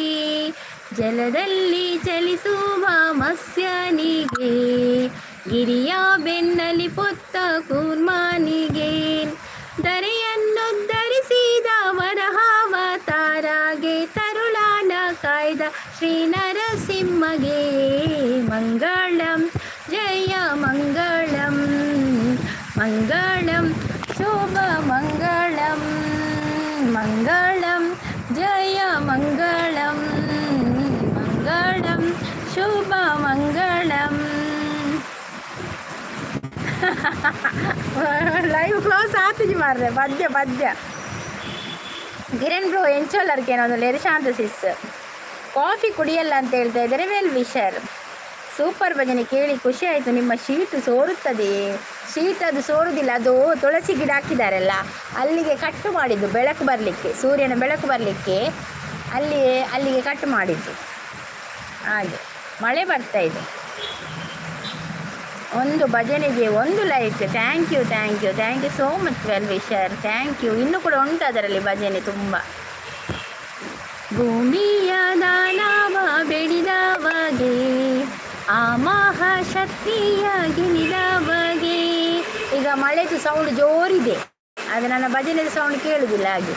ಜಲದಲ್ಲಿ ಚಲಿಸುವ ಮತ್ಸ್ಯನಿಗೆ, ಗಿರಿಯ ಬೆನ್ನಲಿ ಪೊತ್ತ ಕೂರ್ಮಾನಿಗೆ, ಧರೆಯನ್ನು ಧರಿಸಿದ ವರಹಾವತಾರಗೆ, ತರುಳಾನ ಕಾಯ್ದ ಶ್ರೀ ನರಸಿಂಹಗೆ. ಮಂಗಳಂ ಜಯ ಮಂಗಳಂ, ಮಂಗಳಂ ಶುಭ ಮಂಗಳಂ, ಮಂಗಳಂ ಜಯ ಮಂಗಳಂ, ಮಂಗಳಂ ಶುಭ ಮಂಗಳಂ. ಲೈವ್ ಕ್ಲೋಸ್ ಆತಿಜಿ ಮಾರ್ರೆ. ಪದ್ಯ ಪದ್ಯ. ಕಿರಣ್ ಬ್ರೋ, ಎಂಚೋಲರ್ಕೇನೋ ಶಾಂತ ಸಿಸ್. ಕಾಫಿ ಕುಡಿಯಲ್ಲ ಅಂತ ಹೇಳ್ತಾ ಇದ್ದಾರೆ ವೆಲ್ ವಿಷರ್. ಸೂಪರ್ ಭಜನೆ ಕೇಳಿ ಖುಷಿ ಆಯಿತು. ನಿಮ್ಮ ಶೀಟು ಸೋರುತ್ತದೆ. ಶೀಟ್ ಅದು ಸೋರುದಿಲ್ಲ. ಅದು ತುಳಸಿ ಗಿಡ ಹಾಕಿದಾರಲ್ಲ, ಅಲ್ಲಿಗೆ ಕಟ್ಟು ಮಾಡಿದ್ದು. ಬೆಳಕು ಬರಲಿಕ್ಕೆ, ಸೂರ್ಯನ ಬೆಳಕು ಬರಲಿಕ್ಕೆ ಅಲ್ಲಿ ಅಲ್ಲಿಗೆ ಕಟ್ಟು ಮಾಡಿದ್ದು. ಹಾಗೆ ಮಳೆ ಬರ್ತಾ ಇದೆ. ಒಂದು ಭಜನೆಗೆ ಒಂದು like. Thank you, thank you, thank you so much, well wisher. Thank you. ಇನ್ನೂ ಕೂಡ ಉಂಟು ಅದರಲ್ಲಿ ಭಜನೆ ತುಂಬ. ಭೂಮಿಯ ದಾನವ ಬೆಳೆದವಗೆ, ಆ ಮಹಾಶಕ್ತಿಯ ಗೆಲಿದವಗೆ. ಈಗ ಮಳೆದು ಸೌಂಡ್ ಜೋರಿದೆ. ಅದು ನನ್ನ ಭಜನೆದ ಸೌಂಡ್ ಕೇಳುವುದಿಲ್ಲ. ಹಾಗೆ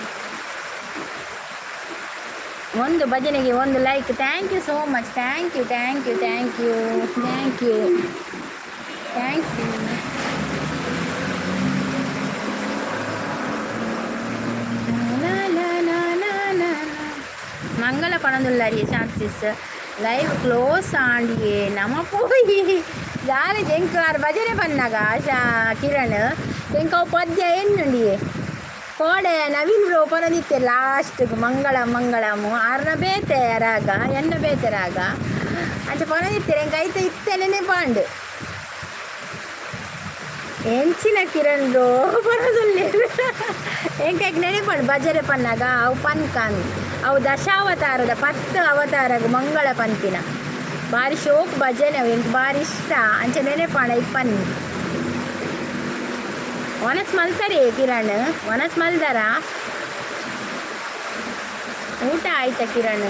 ಒಂದು ಭಜನೆಗೆ ಒಂದು like. Thank you so much. Thank you, thank you, thank you, thank you, thank you. ಮಂಗಲ ಪಣದುಲ್ಲರಿ chances. Live close ಆಂಡಿಯೇ. ನಮ ಪೋಯಿ ದಾರೆ ಎಂಕಾರ್ ಭಜನೆ ಪನ್ನಾಗ ಆಶಾ ಕಿರಣ್ ಎಂಕವು ಪದ್ಯ ಎನ್ನುಂಡಿಯೇ. ಕೋಡೆ ನವೀನ್ ಬ್ರೋ ಪನದಿತ್ತೆ ಲಾಸ್ಟ್ ಮಂಗಳ ಮಂಗಳಮು. ಆರ್ನ ಬೇತೆ ರಾಗ, ಎನ್ನ ಬೇತೆ ರಾಗ. ಅಂಚ ಪನದಿತ್ತೆರ್. ಎಂಕ್ ಐತ ಇತ್ತೆನೆ ಪಾಂಡು. ಎಂಚಿನ ಕಿರಣ್ ಬ್ರೋ ಪನದುಲ್ಲೆರ್? ಎಂಕ್ ನೆನಪಂಡು ಭಜನೆ ಪನ್ನಾಗ ಅವು ಪನ್ಕಂದ್. ಅವು ದಶಾವತಾರದ 10 ಅವತಾರಗ್ ಮಂಗಳ ಪನ್ಪಿನ ಬಾರಿ ಶೋಕ್ ಭಜನೆ ಅವು. ಎಂಕ್ ಬಾರಿ ಇಷ್ಟ. ಅಂಚ ನೆನಪಾಂಡ ಐಕ್ ಪನ್ನಿ. ವನಸ್ ಮಲ್ತಾರೆ ಕಿರಣ್? ವನಸ್ ಮಲ್ದಾರ? ಊಟ ಆಯ್ತಾ ಕಿರಣ್?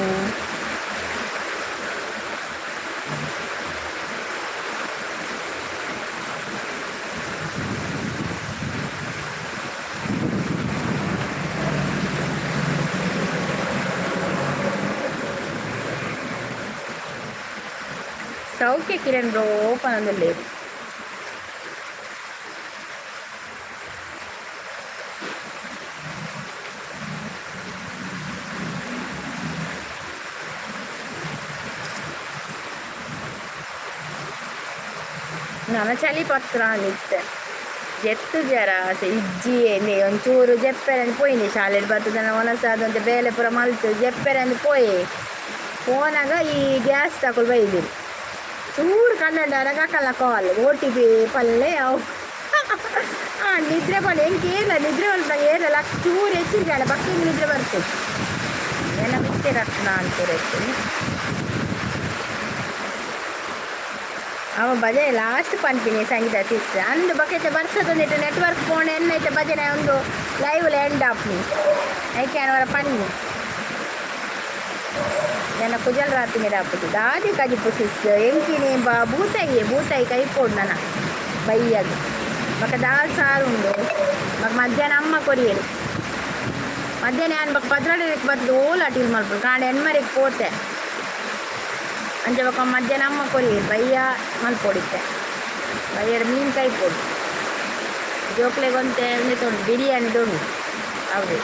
ಸೌಖ್ಯ ಕಿರಣ್ ಬ್ರೋ ಪನೊಂದುಲ್ಲೆರ್. ನನ ಚಳಿ ಪತ್ರ ಇತ್ತೆ ಜೆತ್ತು ಜರ ಇಜ್ಜಿ ಒಂಚೂರು ಜೆಪ್ಪೆರಂದು ಪೋಯಿನಿ. ಶಾಲೆಡ್ ಬರ್ತದನ ಒನಸಾದಂತೆ ಬೇಲೆ ಪೂರ ಮಲ್ತು ಜೆಪ್ಪೆರಂದು ಪೋಯೆ. ಪೋನಾಗ ಈ ಗ್ಯಾಸ್ ತಗೊಳ್ ಬೈದಿರಿ. ಚೂರು ಕನ್ನಡ ಅಕಲ್ಲ ಕಾಲ್ ಓಟಿಪಿ ಪಲ್ಲೆ ಅವು. ನಿದ್ರೆ ಪಲ್ಲೆ ಎಂಕ್ ಏನ ನಿದ್ರೆ ಮಲ್ಪಂಗ ಏರಲ್ಲ. ಚೂರು ಎಚ್ಚರಿಕೆ ಅಲ್ಲ ಬಕ್ಕ ನಿದ್ರೆ ಬರ್ತದೆ. ಏನ ಬಿತ್ತೆ ರತ್ನ ಅಂತಾರೆ. ಅವ ಭಜನೆ ಲಾಸ್ಟ್ ಪನ್ಪಿನಿ ಸಂಗೀತ ಸಿಸ್ ಅಂದು. ಬಕೆಟ್ ಬರ್ಸದೊಂದಿಟ್ಟು ನೆಟ್ವರ್ಕ್ ಫೋನ್ ಎನ್ನೈತೆ. ಭಜನೆ ಒಂದು ಲೈವ್ ಎಂಡ್ ಆಪ್ನಿ. ಐಕೆ ಅವರ ಪನ್ನಿ ಜನ ಕುಜಲ್ ರಾಪಿನಿ ರಾಪುಜಿ ದಾದಿ ಕಜಿಪು ಸಿಸ್. ಎಂಕಿನಿ ಬಾ ಬೂತಾಯಿ ಬೂತಾಯಿ ಕೈ ಪೋಡು ನನ ಬೈಯಗ್. ಬೊಕ ದಾಲ್ ಸಾರು ಉಂಡು. ಬೊಕ ಮಧ್ಯಾಹ್ನ ಅಮ್ಮ ಕೊರಿಯರು. ಮಧ್ಯಾಹ್ನ ಯಾನ್ ಬೊಕ 12ಕ್ಕೆ ಬತ್ತುದು ಓಲು ಅಟಿಲ್ ಮಲ್ಪುನು. ಕಾಂಡೆ ಎಣ್ಮರೆಗ್ ಪೋತೆ. ಅಂಚ ಬೊಕ ಮಧ್ಯಾಹ್ನ ಅಮ್ಮ ಕೊರಿಯೆರ್. ಬಯ್ಯ ಮಲ್ಪೊಡಿತ್ತೆ. ಬಯ್ಯಡ್ ಮೀನು ಕೈಪೊಡು. ಜೋಕ್ಲೆಗ್ ಒಂತೆ ಉಂದೆತ ಉಂಡು, ಬಿರಿಯಾನಿದ ಉಂಡು ಅವ್ವೆ.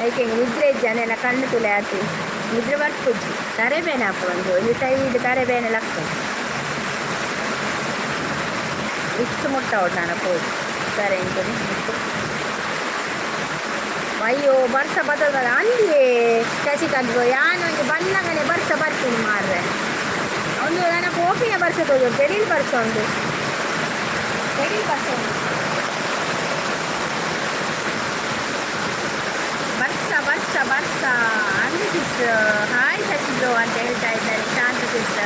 ಐಕೆ ನಿದ್ರೆ ಇಜ್ಜಿ. ಎನ್ನ ಕಣ್ಣು ತುಲೆ ಆತಿ. ನಿದ್ರೆ ಬರ್ಪುಜಿ. ತರೆ ಬೇನೆ ಆಪುಂಡು. ಒಂಜಿ ಒಂಜಿ ಸೈಡ್ ತರೆ ಬೇನೆ ಲಕ್ಕುಂಡು. ವಿಕ್ಸ್ ಮುಟ್ಟಾವೊಡು ನನ ಪೋದು ಸರಿ ಎಂಚನೆ. ಅಯ್ಯೋ, ಬರ್ಸ ಬತ್ತದ ಅಂದಿಯೇ ಶಶಿಕಾಂತ್. ಯಾನ್ ಒಂಜಿ ಬನ್ನಗನೆ ಬರ್ಸ ಬರ್ತೀನಿ ಮಾರ್ರೆ. ಒಂದು ನನ್ನ ಪೋಪಿನ ಬರ್ಸ ತೋಜು. ತೆಡಿಲ್ ಬರ್ಸ ಉಂಡು, ತೆಡಿಲ್ ಬರ್ಸ ಉಂಡು. ಬರ್ಸ ಬರ್ಸ ಬರ್ಸ ಅಂದು ಸಿಸ್. ಹಾಯ್ ಶಶಿ ಬ್ರೋ ಅಂತ ಹೇಳ್ತಾ ಇದ್ದಾರೆ ಶಾಂತ ಸಿಸ್.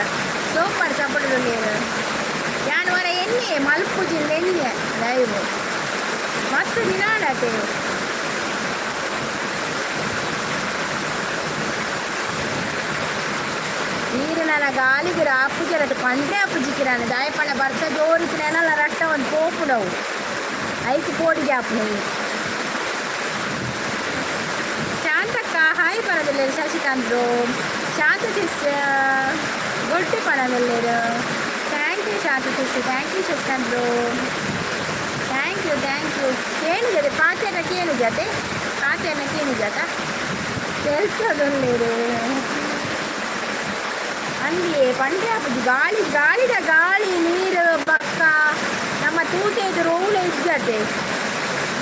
Super support ಉಲ್ಲೇರು. ಯಾನ್ ವರ ಎಣ್ಣೆ ಮಲ್ಪುಜಿಂದ ಎಣ್ಣೆ ಲೈವ್ ಮಸ್ತ್ ದಿನ ಆಡತೆ. ನೀರು ನನ್ನ ಗಾಳಿಗೆ ಆಪುಜರಟ್ ಪಂಡೆ ಆಪುಜಿಕ್ಕಿರಾನೆ. ದಾಯಪಣ ಬರ್ಸ ಜೋರಿತ್ತಿನ ರಟ್ಟ ಒಂದು ಪೋಪುಡವು ಐಕ್ ಪೋಡಿಗೆ ಆಪುನ. ಶಾಂತಕ್ಕ ಹಾಯ್ ಪನೊಂದುಲ್ಲೆರ್. Shashikant bro, Shanta sis good ಪನೊಂದುಲ್ಲೆರ್. Thank you Shanta sis, thank you Shashikant bro, thank you, thank you. ಕೇಳಿದೆ ಪಾತೆರ್ನ ಕೇಳಿಜತೆ, ಪಾತೆರ್ನ ಕೇಳಿಜತ ತೆಲ್ತೊಂದುಲ್ಲೆರ್. ಅಂದಿಯೇ ಪಂಡೆ ಆಪುಜಿ. ಗಾಳಿ, ಗಾಳಿದ ಗಾಳಿ, ನೀರು ಬಕ್ಕ ನಮ್ಮ ತೂಟೆ ರೋಲ ಇಜ್ಜತೆ.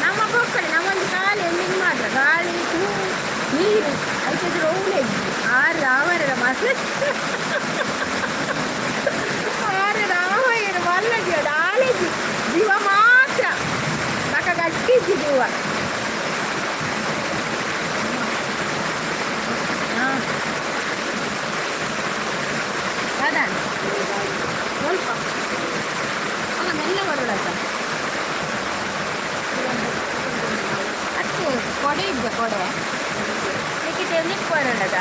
ನಮ್ಮ ಪೊಕ್ಕಡೆ ನಮ್ಮೊಂದು ಕಾಲಿ ಎಂಡಿಂಗ್ ಮಾತ್ರ. ಗಾಳಿ, ತೂ, ನೀರು ಐತೆ ರೋಲ ಇಜ್ಜಿ. ಆರು ರಾವರ ಮಾತ್ರ, ಆರು ರಾವಯ್ಯರು ಮಲ್ಲ ಜೀವ ದಾಲೇಜಿ ಜೀವ ಮಾತ್ರ ಬಕ್ಕ ಗಟ್ಟಿಜ್ಜಿ ಜೀವ. ಹಾಂ, ಅದಾನ ಸ್ವಲ್ಪ ಅಲ್ಲ, ಮೆಲ್ಲ ಬರೋಡತ್ತ. ಅತ್ತೆ ಕೊಡೆ ಇದ್ದ ಕೊಡೆ ಲಿಖಿತ ಬರೋಣದ.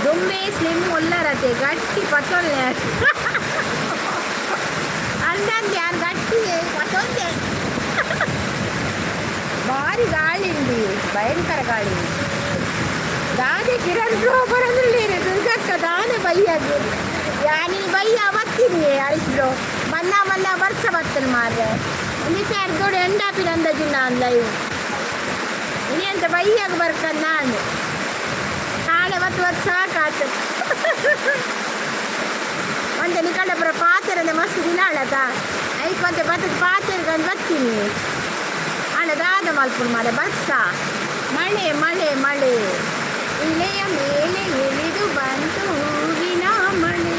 ದುಂಬೆ ಸ್ಲಿಮ್ ಉಲ್ಲರತೆ ಗಟ್ಟಿ ಪತ್ತೊಲ್ಲೆ ಅಂದಂದೆ. ಯಾರು ಗಟ್ಟಿ ಪತ್ತೊಂದೆ. ಭಾರಿ ಗಾಳಿ ಉಂಡು, ಭಯಂಕರ ಗಾಳಿ. ದಾದೆ ಕಿರಣ್ ಬ್ರೋ ಬರೋದ್ರಲ್ಲಿ. ದುರ್ಗಕ್ಕ ದಾನೆ ಬೈಯದು ಯಾನಿ ಬೈಯ ಬತ್ತೀನಿ. ಹರೀಶ್ ಬ್ರೋ, ಮಲ್ಲ ಮಲ್ಲ ಬರ್ಸ ಬತ್ತನ ಮಾರ್ರೆ. ಒಂದಿತ್ತೆ ಅರ್ಧೋಡು ಎಂಡಾಪಿನ ಅಂದಾಜು ನಾನು ಲೈವ್ ಇನಿ ಅಂತ ಬೈಯಾಗ ಬರ್ಕಂದ್ ನಾನು. ನಾಳೆ ಬತ್ತು ಬತ್ತು ಸಾಕಾತು. ಒಂತೆ ನಿಕಂಡಪುರ ಪಾತೆರಂದೆ ಮಸ್ತ್ ದಿನ ಆಳತ. ಐಕ್ ಒಂತೆ ಬತ್ತದ ಪಾತೆರ್ಗಂದು ಬತ್ತೀನಿ. ಆಂಡ ದಾದ ಮಲ್ಪುನು ಮಾರೆ? ಬರ್ಸ, ಮಳೆ ಮಳೆ ಮಳೆ, ಇಳೆಯ ಮೇಲೆ ಇಳಿದು ಬಂತು ಹೂವಿನ ಮಳೆ.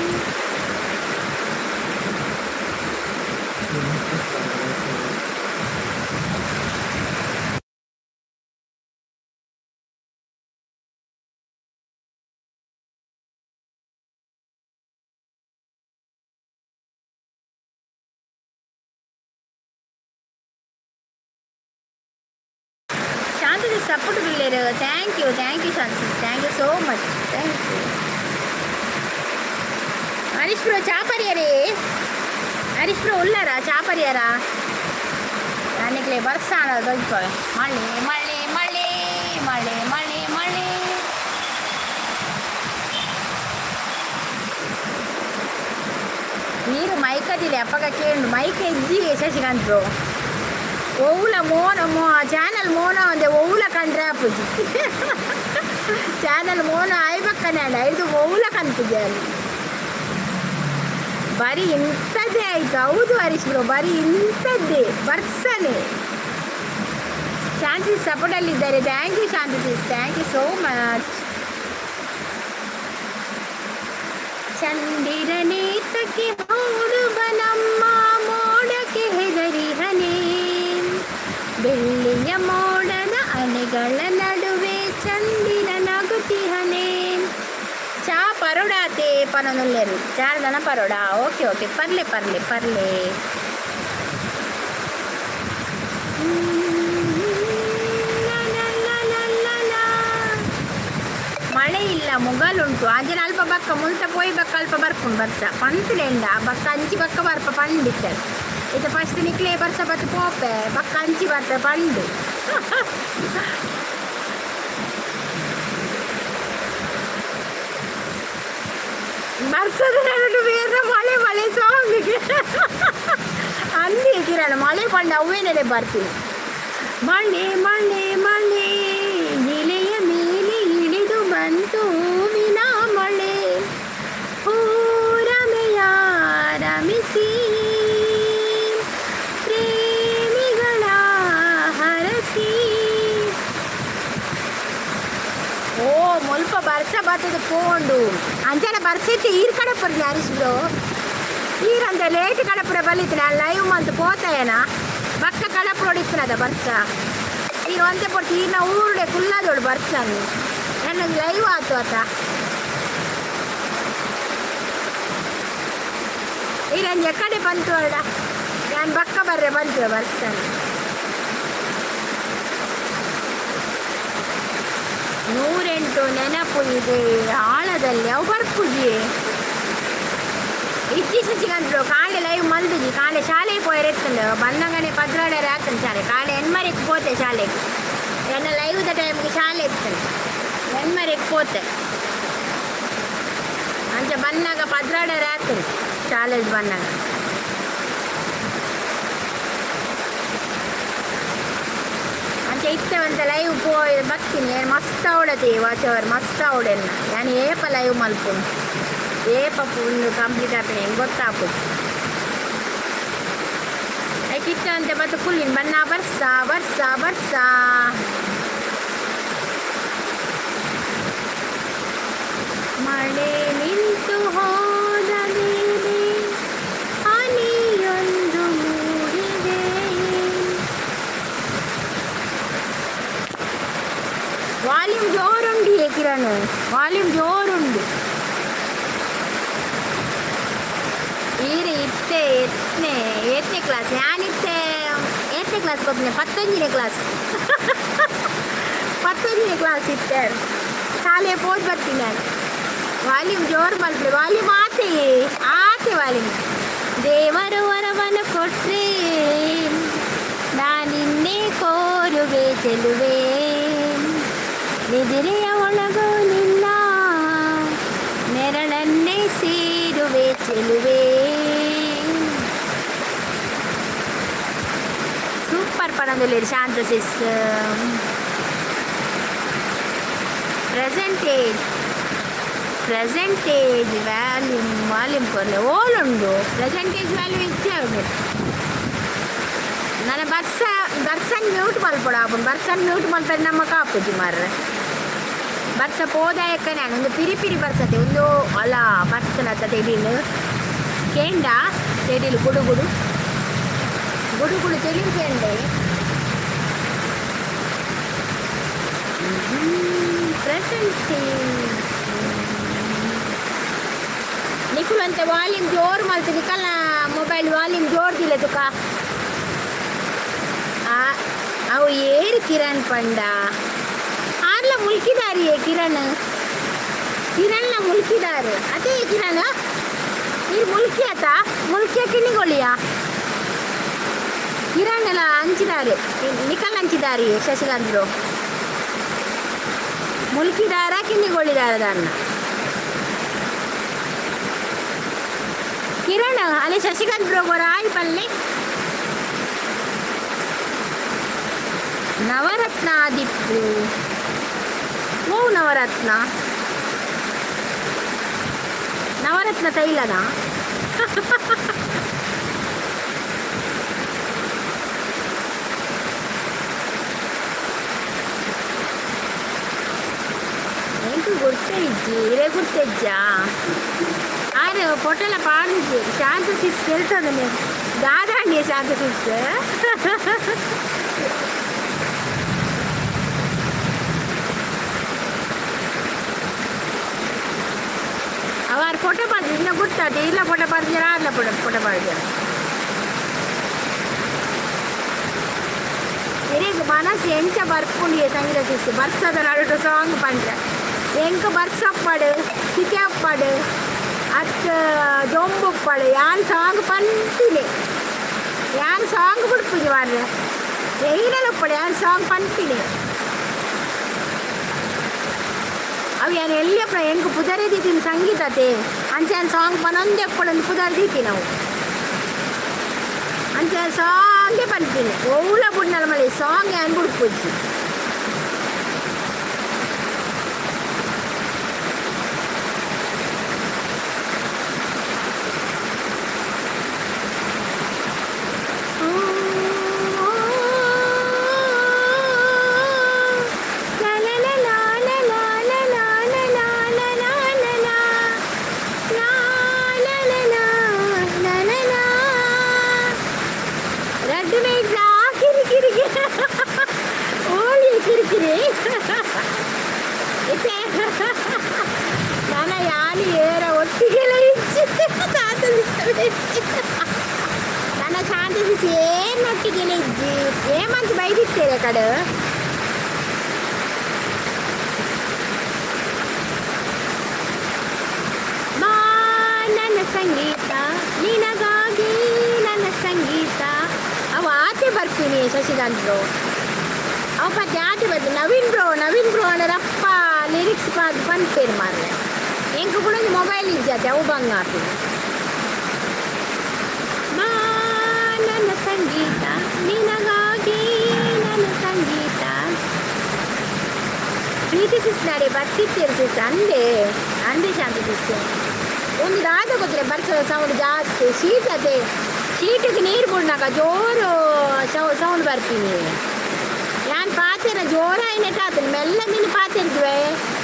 ಶಾಂತಿ support ಬಿಲ್ಲೇರು. Thank you, thank you Shanti, thank you so much, thank you. Harish bro, ಚಾಪರಿಯರೇ? ಹರೀಶ್ ಬ್ರೋ ಉಲ್ಲಾರ? ಚಾಪರಿಯರ? ನಾನಿಕ್ಲೆ ಬರ್ಸ ದೊಡ್ಡ. ಮಳೆ ಮಳೆ ಮಳೆ ಮಳೆ ಮಳೆ ಮಳೆ. ನೀರು ಮೈಕದಿಲ್ಲ ಅಪ್ಪಗ ಕೇಂಡು ಮೈಕ್ ಇಜ್ಜಿ. ಶಶಿಕಾಂತ್ ಬ್ರೋ, ಒವ್ಲ ಮೋನ ಮೋ ಚಾನಲ್ ಮೋನ ಒಂದೆ. ಒವ್ಲ ಕಂಡ್ರೆ ಆಪುಜಿ. ಚಾನಲ್ ಮೋನ ಆಯ್ಬಕ್ಕನೆ ಅಲ್ಲ ಇದು. ಒವ್ಲ ಕನ್ಪುಜಿ ಅಲ್ಲಿ ಬರೀ ಇಂಥದ್ದೇ ಆಯಿತು. ಹೌದು ಹರೀಶ್ ಬ್ರೋ, ಬರೀ ಇಂಥದ್ದೇ ಬರ್ಸನೆ. ಶಾಂತಿ ಸಪೋರ್ಟಲ್ಲಿದ್ದಾರೆ. Thank you Shanti sis, thank you so much. ಚಂದಿರನೇತಕ್ಕೆ ನಮ್ಮ ಮೋಡಕ್ಕೆ ಹೆದರಿಹನೇ? ಬೆಳ್ಳಿಯ ಮೋಡದ ಅಲೆಗಳ ನಡುವೆ ಚಂದಿರ ನಗುತಿಹನೇ. ಚಾ ಪರೋಡಾತೆ ಪನೊಂದುಲ್ಲೆರ್. ಚಾರ್ದನ ಪರೋಡ? Okay okay, ಪರ್ಲೆ ಪರ್ಲೆ ಪರ್ಲೆ. ಮಳೆ ಇಲ್ಲ, ಮುಗಲುಂಟು. ಅಂಜನ ಅಲ್ಪ ಬಕ್ಕ ಮುಲ್ತ ಪೋಯಿ ಬಕ್ಕ ಅಲ್ಪ ಬರ್ಪುಂಡು ಬರ್ಸ. ಪಂತುಲೆಂಡ ಬಕ್ಕ ಅಂಚಿ ಬಕ್ಕ ಬರ್ಪ ಪಂಡಿತ್ತರ್. ಇತ್ತೆ ಫಸ್ಟ್ ನಿಕ್ಲೆ ಬರ್ಸ ಬತ್ತು ಪೋಪೆ, ಬಕ್ಕ ಅಂಚಿ ಬರ್ಪೆ ಪಂಡು. ಬರ್ಸದ ನಡುಟು ಬೇರೆ ಮಳೆ ಮಳೆ ಸಾಂಗಿಗೆ ಅಂದಿ ಕಿರಣ. ಮಳೆ ಪಂಡ ಅವ್ವೇನೆಲೆ ಬರ್ತೀನಿ. ಮಳೆ ಮಳೆ ಮಳೆ, ಇಲೆಯ ಮೇಲೆ ಇಳಿದು ಬಂತು ಹೂವಿನ ಮಳೆ. ಹೂರಮೆಯ ರಮಿಸಿ ಪ್ರೇಮಿಗಳ ಹರಸಿ. ಓ ಮುಲ್ಪ ಬರ್ಸ ಬತ್ತದ ಪೋಂಡು. ಅಂಚನೆ ಬರ್ಸೈತೆ. ಈರ್ ಕಡೆ ಪರ್ಜಿ ಹರೀಶ್ ಬ್ರೋ. ಈರಂತ ಲೇಟ್ ಕಡಪುಡ ಬಲಿತಿನ ಲೈವ್ ಮಂತ್ ಪೋತಾಯನ ಬಕ್ಕ ಕಡಪುಡೋಡು ಇತ್ತಿನದ ಬರ್ಸ. ಈರ್ ಒಂತೆ ಪೊರ್ತು ಈರ್ನ ಊರುಡೆ ಕುಲ್ಲದೋಡು ಬರ್ಸನ್. ನನ್ನ ಲೈವ್ ಆತು ಅತ. ಈರಂಜಿ ಎಕಡೆ ಬಂತು ಅಡ ನಾನು ಬಕ್ಕ ಬರ್ರೆ ಬಂತು ಬರ್ಸನ್. 108 ನೆನಪು ಇದೆ ಆಳದಲ್ಲಿ, ಅವು ಬರ್ಪುಜಿ. ಇಜ್ಜಿ ಶಶಿಕಾಂತ್, ಕಾಂಡೆ ಲೈವ್ ಮಲ್ದುಜಿ. ಕಾಂಡೆ ಶಾಲೆಗೆ ಪೋಯರೆ ಇತ್ತಂಡು. ಬಂದಂಗನೆ 12ರೆ ಆತಂಡು ಶಾಲೆ. ಕಾಂಡೆ ಎಣ್ಮರೆಕ್ ಪೋತೆ ಶಾಲೆಗೆ. ಎನ್ನ ಲೈವ್ದ ಟೈಮ್ಗೆ ಶಾಲೆ ಇತ್ತಂಡು. ಎಣ್ಮರೆಕ್ ಪೋತೆ. ಅಂಚ ಬನ್ನಾಗ 12ರೆ ಆತಂಡು ಶಾಲೆಗೆ ಬನ್ನಾಗ. ಅಂಚ ಇತ್ತೆ ಒಂತೆ ಲೈವ್ ಪೋಯ್ ಬತ್ತೀನಿ. ಏನು ಮಸ್ತ್ ಅವಡತಿ ವಾಚ್ ಅವರ್ ಮಸ್ತ್ ಅವಡೆನ್ನ. ಯಾನ್ ಏಪ ಲೈವ್ ಮಲ್ಪುನು, ಏಪ ಉಂದು ಕಂಪ್ಲೀಟ್ ಆಪಿನ ಹೆಂಗೆ ಗೊತ್ತಾಪುಜಿ. ಐಕ್ ಇತ್ತೆ ಅಂತೆ ಬತ್ತು ಕುಲ್ಲಿನ ಬನ್ನ ಬರ್ಸ ಬರ್ಸ ಬರ್ಸ. ಮಳೆ ನಿಂತು ಹೋದ ಮೇಲೆ ಹನಿಯೊಂದು ಮೂಡಿದೆ. ವಾಲ್ಯೂಮ್ ಜೋರುಂಡು ಕಿರಣ್, ವಾಲ್ಯೂಮ್ ಜೋರುಂಡು. ಈರು ಇತ್ತೆ ಎತ್ನೆ ಏತ್ನೇ ಕ್ಲಾಸ್? ಯಾನಿತ್ತೆ ಏತ್ನೇ ಕ್ಲಾಸ್ ಗೊತ್ತನೆ? 19ನೇ ಕ್ಲಾಸ್, 19ನೇ ಕ್ಲಾಸ್ ಇತ್ತೆ. ಶಾಲೆ ಪೋದ್ ಬರ್ತೀನಿ ನಾನು. ವಾಲ್ಯೂಮ್ ಜೋರು ಮಲ್ಪಲೆ. ವಾಲ್ಯೂಮ್ ಆತೆ ಆತೆ ವಾಲ್ಯೂಮ್. ದೇವರು ವರವನ್ನು ಕೊಟ್ರೆ ನಾನಿನ್ನೇ ಕೋರುವೆ ಚೆಲುವೆ. ನಿದಿರೆಯ ಒಳಗು ನಿನ್ನ ನೆರಳನ್ನೇ ಸೇರುವೆ ಚೆಲುವೆ. ಸೂಪರ್ ಪಣಂದುಲ್ಲೇರು Shanta sis. Percentage percentage volume volume ಕೊರ್ಲೆ. ಓಲುಂಡು ಪ್ರೆಸೆಂಟೇಜ್ ವ್ಯಾಲ್ಯೂ ಇಜ್ಜೆ ಉಂಡು. ನನ್ನ ಬರ್ಸ ಬರ್ಸನ್ ಮ್ಯೂಟ್ ಮಲ್ಪೊಡು ಆಪುಂಡು. ಬರ್ಸನ್ ಮ್ಯೂಟ್ ಮಲ್ಪರೆ ನಮ್ಮ ಕಾಪುಜಿ ಮಾರ್ರೆ. ಬರ್ಸ ಪೋದಾಯಕ್ಕನೆ ಒಂದು ಪಿರಿ ಪಿರಿ ಬರ್ಸತೆ ಒಂದು. ಅಲ್ಲ, ಬರ್ತನತ್ತ ತೆಡಿಲು ಕೇಂಡ ತೆಡಿಲು ಗುಡುಗುಡು ಗುಡುಗುಡು ತೆಲಿವು ಕೇಂಡೆ. ಪ್ರೆಸೆಂಟ್ ನಿಕುಲು ಅಂತೆ ವಾಲ್ಯೂಮ್ ಜೋರು ಮಲ್ತು. ನಿಕಲ್ನ ಮೊಬೈಲ್ ವಾಲ್ಯೂಮ್ ಜೋರು ದಿಲ್ಲ ತುಕ. ಅವು ಏರು ಕಿರಣ್ ಪಂಡ? ಆರ್ಲ ಮುಲ್ಕಿದಾರಿಯೇ ಕಿರಣ್. ಕಿರಣ್ನ ಮುಲ್ಕಿದಾರು ಅದೇ ಕಿರಣ್. ನೀರು ಮುಲ್ಕಿ ಆತ, ಮುಲ್ಕಿಯ ಕಿಣಿಗೊಳಿಯ ಕಿರಣ್ ಎಲ್ಲ ಹಂಚಿದಾರೆ. ನಿಕಲ್ ಹಂಚಿದಾರಿ ಶಶಿಕಾಂತ್ರು. ಮುಲ್ಕಿದಾರ ಕಿನ್ನಿಗೊಳಿದಾರ ದಾನ್ನ ಕಿರಣ್? ಅಲ್ಲಿ ಶಶಿಕಾಂತ್ ಬ್ರೋ ಆಯ್ ಪಲ್ಲೆ. ನವರತ್ನ ಆದಿಪ್ಪು. ಓ ನವರತ್ನ, ನವರತ್ನ ತೈಲನಾ? ಎಂಕ್ ಗುರ್ತೆ ಇಜ್ಜಿ. ಇರೆ ಗುರ್ತೆಜ್ಜಾ? ಆರು ಫೋಟೋಲ ಪಾಡ್ದಿಜ್ಜಿ. ಶಾಂತ ಸಿಸ್ ಕೇಳ್ತದೆ ನೀವು ದಾದಾಂಡಿ ಶಾಂತ ಸಿಸ್. ಅವಾರು ಫೋಟೋ ಪಾಡ್ದು ಇನ್ನ ಗುರ್ತಾತೆ ಇಲ್ಲ. ಫೋಟೋ ಪಾಡ್ದಿರ ಆರ್ಲ ಫೋಟೋ ಫೋಟೋ ಪಾಡ್ದಿರ. ಇರೆಗ್ ಮನಸ್ಸು ಎಂಚ ಬರ್ಪುಂಡಿಯೆ ಸಂಗೀತ ಸಿಸ್? ಬರ್ಸದ ನಡುಟು ಸಾಂಗ್ ಪಂಡ್ರೆ ಎಂಕ್ ಬರ್ಸಪ್ಪಾಡು, ಸಿಕೆ ಅಪ್ಪಾಡು, ಅತ್ ದೊಂಬುಪ್ಪಾಡು. ಯಾನ್ ಸಾಂಗ್ ಪನ್ಪಿನಿ. ಯಾನ್ ಸಾಂಗ್ ಬುಡ್ಪುಜಿ ಮಾರ್ರೆ. ಎೈನಲ ಉಪ್ಪಡು, ಯಾನ್ ಸಾಂಗ್ ಪನ್ಪಿನಿ. ಅವು ಯಾನ್ ಎಲ್ಲಿಯಪ್ಪ ಎಂಕ್ ಪುದರೇ ದೀತಿನ ಸಂಗೀತತೆ. ಅಂಚ ಯಾನ್ ಸಾಂಗ್ ಪನೊಂದೇ ಉಪ್ಪೊಡೊಂದು ಪುದರ್ ದೀತಿನವು. ಅಂಚ ಸಾಂಗೇ ಪನ್ಪಿನಿ. ಒವ್ಲ ಬುಡ್ನಲ ಮಲ್ಲಿ ಸಾಂಗ್ ಯಾನ್ ಬುಡ್ಪುಜಿ. ಪೆದ್ದುನೈಟ್ಲಾ ಕಿರಿಕಿರಿಗೆ ಓಳಿ ಕಿರಿಕಿರಿ ಇತ್ತೆ ನನ ಯಾನಿ ಏರ ಒಟ್ಟಿಗೆಲ್ಲ ಇಚ್ಚಿ ತಾತ ನನ್ನ ಶಾಂತ ಸಿಸಿ ಏನು ಒಟ್ಟಿಗೆಲ್ಲ ಇಜ್ಜಿ ಏಮಂತ ಬೈದಿತ್ತೇರೆ ಕಡೆ. ಬಾ ನನ್ನ ಸಂಗೀತ, ನಿನಗಾಗಿ ನನ್ನ ಸಂಗೀತ. ಅವ ಆಚೆ ಬರ್ತೀನಿ ಶಶಿಕಾಂತ್ ಬ್ರೋ, ಅವ ಪತ್ತೆ ಆಚೆ ಬರ್ತೀನಿ. ನವೀನ್ ಬ್ರೋ, ನವೀನ್ ಬ್ರೋ ಅಂದ್ರಪ್ಪ ಲಿರಿಕ್ಸ್ ಪಾದ್ ಪನ್ಪೇರು ಮಾರ್ರೆ. ಎಂಕ್ ಕೂಡ ಮೊಬೈಲ್ ಇಜ್ಜಾತೆ, ಅವು ಬಂಗ ಆಪಿನಿ. ಬಾ ನನ್ನ ಸಂಗೀತ, ನಿನಗಾಗಿ ನನ್ನ ಸಂಗೀತ. ಪ್ರೀತಿ ಸಿಸ್ ನಾಡೆ ಬತ್ತಿತ್ತೇರು ಸಿಸ್. ಅಂದೆ ಅಂದೆ ಶಾಂತಿ ಸಿಸ್, ಒಂದು ದಾದ ಗೊತ್ತಿಲ್ಲ, ಬರ್ಸದ ಸೌಂಡ್ ಜಾಸ್ತಿ. ಶೀಟ್ ಅದೇ, ಶೀಟಿಗೆ ನೀರು ಬಿಡ್ನಾಗ ಜೋರು ಸೌಂಡ್ ಬರ್ತೀನಿ. ಯಾನ್ ಪಾತೆರ ಜೋರಾಯಿನೆಟ್ ಆತನ ಮೆಲ್ಲ ಮೀನು ಪಾತೆರ್ದುವೆ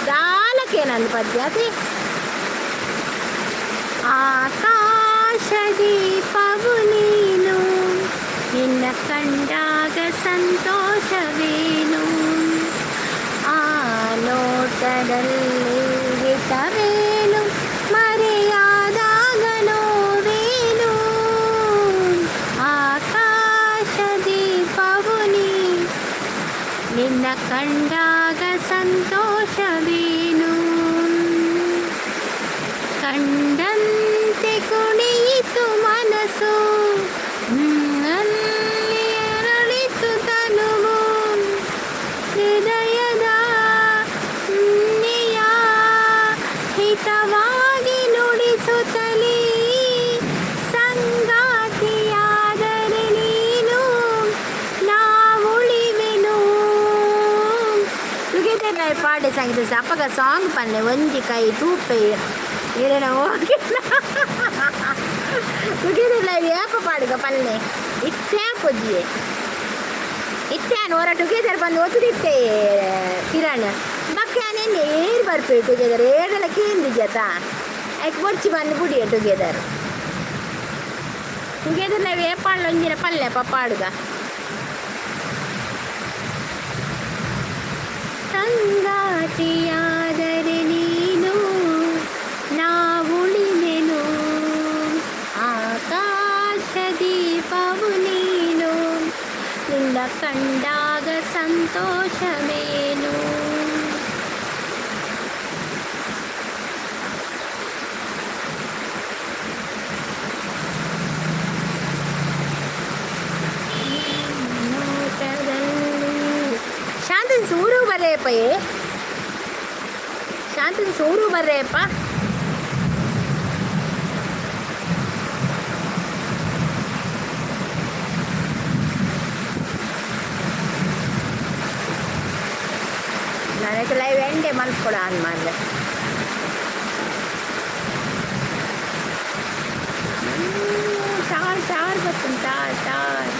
ದಾಲಕ್ಕೇನಂದು ಪದ್ಯ ಅದೇ. ಆಕಾಶ ದೀಪವು ನೀನು, ನಿನ್ನ ಕಂಡಾಗ ಸಂತೋಷವೇನು, ಆ ನೋಟದಲ್ಲಿ ಹಿತವೇನು, ಮರೆಯಾದಾಗ ನೋವೇನು. ಆಕಾಶ ದೀಪವು ನೀ, ನಿನ್ನ ಕಂಡಾಗ ಸಂತೋಷವೇನು. ಕಂಡಂತೆ ಕುಣಿಯಿತು ಮನಸ್ಸು, ಅಲ್ಲಿ ಅರಳಿತು ತನುವು, ಹೃದಯದ ನಿಯ ಹಿತವಾಗಿ ನುಡಿಸುತ್ತಲೇ ಸಂಗಾತಿಯಾದರೆ ನೀನು ನಾವುಳಿವೆನು. ಟುಗೆದರ್ ಲೈವ್ ಪಾಡೆ ಸಂಗೀತ ಅಪ್ಪಗ ಸಾಂಗ್ ಪನ್ನೆ. ಒಂಜಿ ಕೈ ತೂಪೆ ಏನೇನ ಓಕೆ. ಟುಗೆದರ್ ಲೈವ್ ಏಪ ಪಾಡುಗ ಪಲ್ಲೆ? ಇತ್ತೆ ಪೊಜ್ಜಿಯೆ ಇತ್ತೆ ಓರ ಟುಗೆದರ್ ಬಂದು ಒತ್ತುದಿತ್ತೆ ಕಿರಣ್ ಬಕ್ಕೆ ಆನೆನ್ನೆ ಏರ್ ಬರ್ಪೆ ಟುಗೆದರ್ ಏರೆಲ್ಲ ಕೇಂದಿಜತ ಐಕ್ ಬೊರ್ಚಿ ಬಂದು ಬುಡಿಯ. ಟುಗೆದರ್ ಟುಗೆದರ್ ಲೈವ್ ಏಪಾಳ್ಲ ಒಂಜಿನ ಪಲ್ಲೆ ಪಪ್ಪಾಡುಗ. ಸಂಗಾತಿಯಾದರೆ ನೀನು ನಾವುಳಿದೆನು, ಆಕಾಶ ದೀಪವು ನೀನು, ನಿನ್ನ ಕಂಡಾಗ ಸಂತೋಷವೇನು. ನೋಟದಲ್ಲಿ ಶಾಂತನ್ ಸೂರು ಬರ್ರೇಪ್ಪ. ಏ ಶಾಂತನ್ ಸೂರು ಬರ್ರೇಪ್ಪ. ನಾನೈತೆ ಲೈವ್ ಎಂಡೆ ಮಲ್ಕೊಡ ಅನ್ ಮಾಡ್ದೆ. ಟಾರ್ ಟಾರ್ ಬರ್ತದೆ, ಟಾರ್ ಟಾರ್.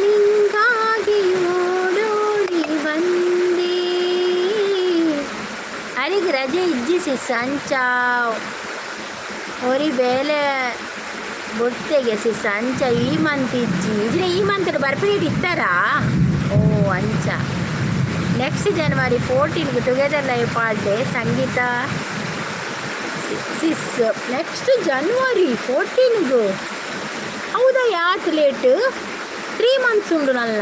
ನಿಂಗಾಗಿ ಓಡೋಡಿ ಬಂದೆ. ಅರಿಗೆ ರಜೆ ಇಜ್ಜಿ ಸಿಸ್. ಅಂಚ ಒರಿ ಬೇಲೆ ಬೊಟ್ಟೆಗೆ ಸಿಸ್. ಅಂಚ ಈ ಮಂತ್ ಇಜ್ಜಿ ಇದ್ರೆ ಈ ಮಂತ್ ಬರ್ಪಿಡಿ ಇತ್ತಾರಾ? ಓ ಅಂಚ ನೆಕ್ಸ್ಟ್ ಜನವರಿ 14 ಟುಗೆದರ್ ಲೈವ್ ಪಾಡ್ಡೆ ಸಂಗೀತ ಸಿಸ್. ನೆಕ್ಸ್ಟ್ ಜನವರಿ 14ಗೆ? ಹೌದಾ? ಯಾತ್ ಲೇಟ್? 3 ಮಂತ್ಸ್ ಉಂಡು ನಲ್ಲ,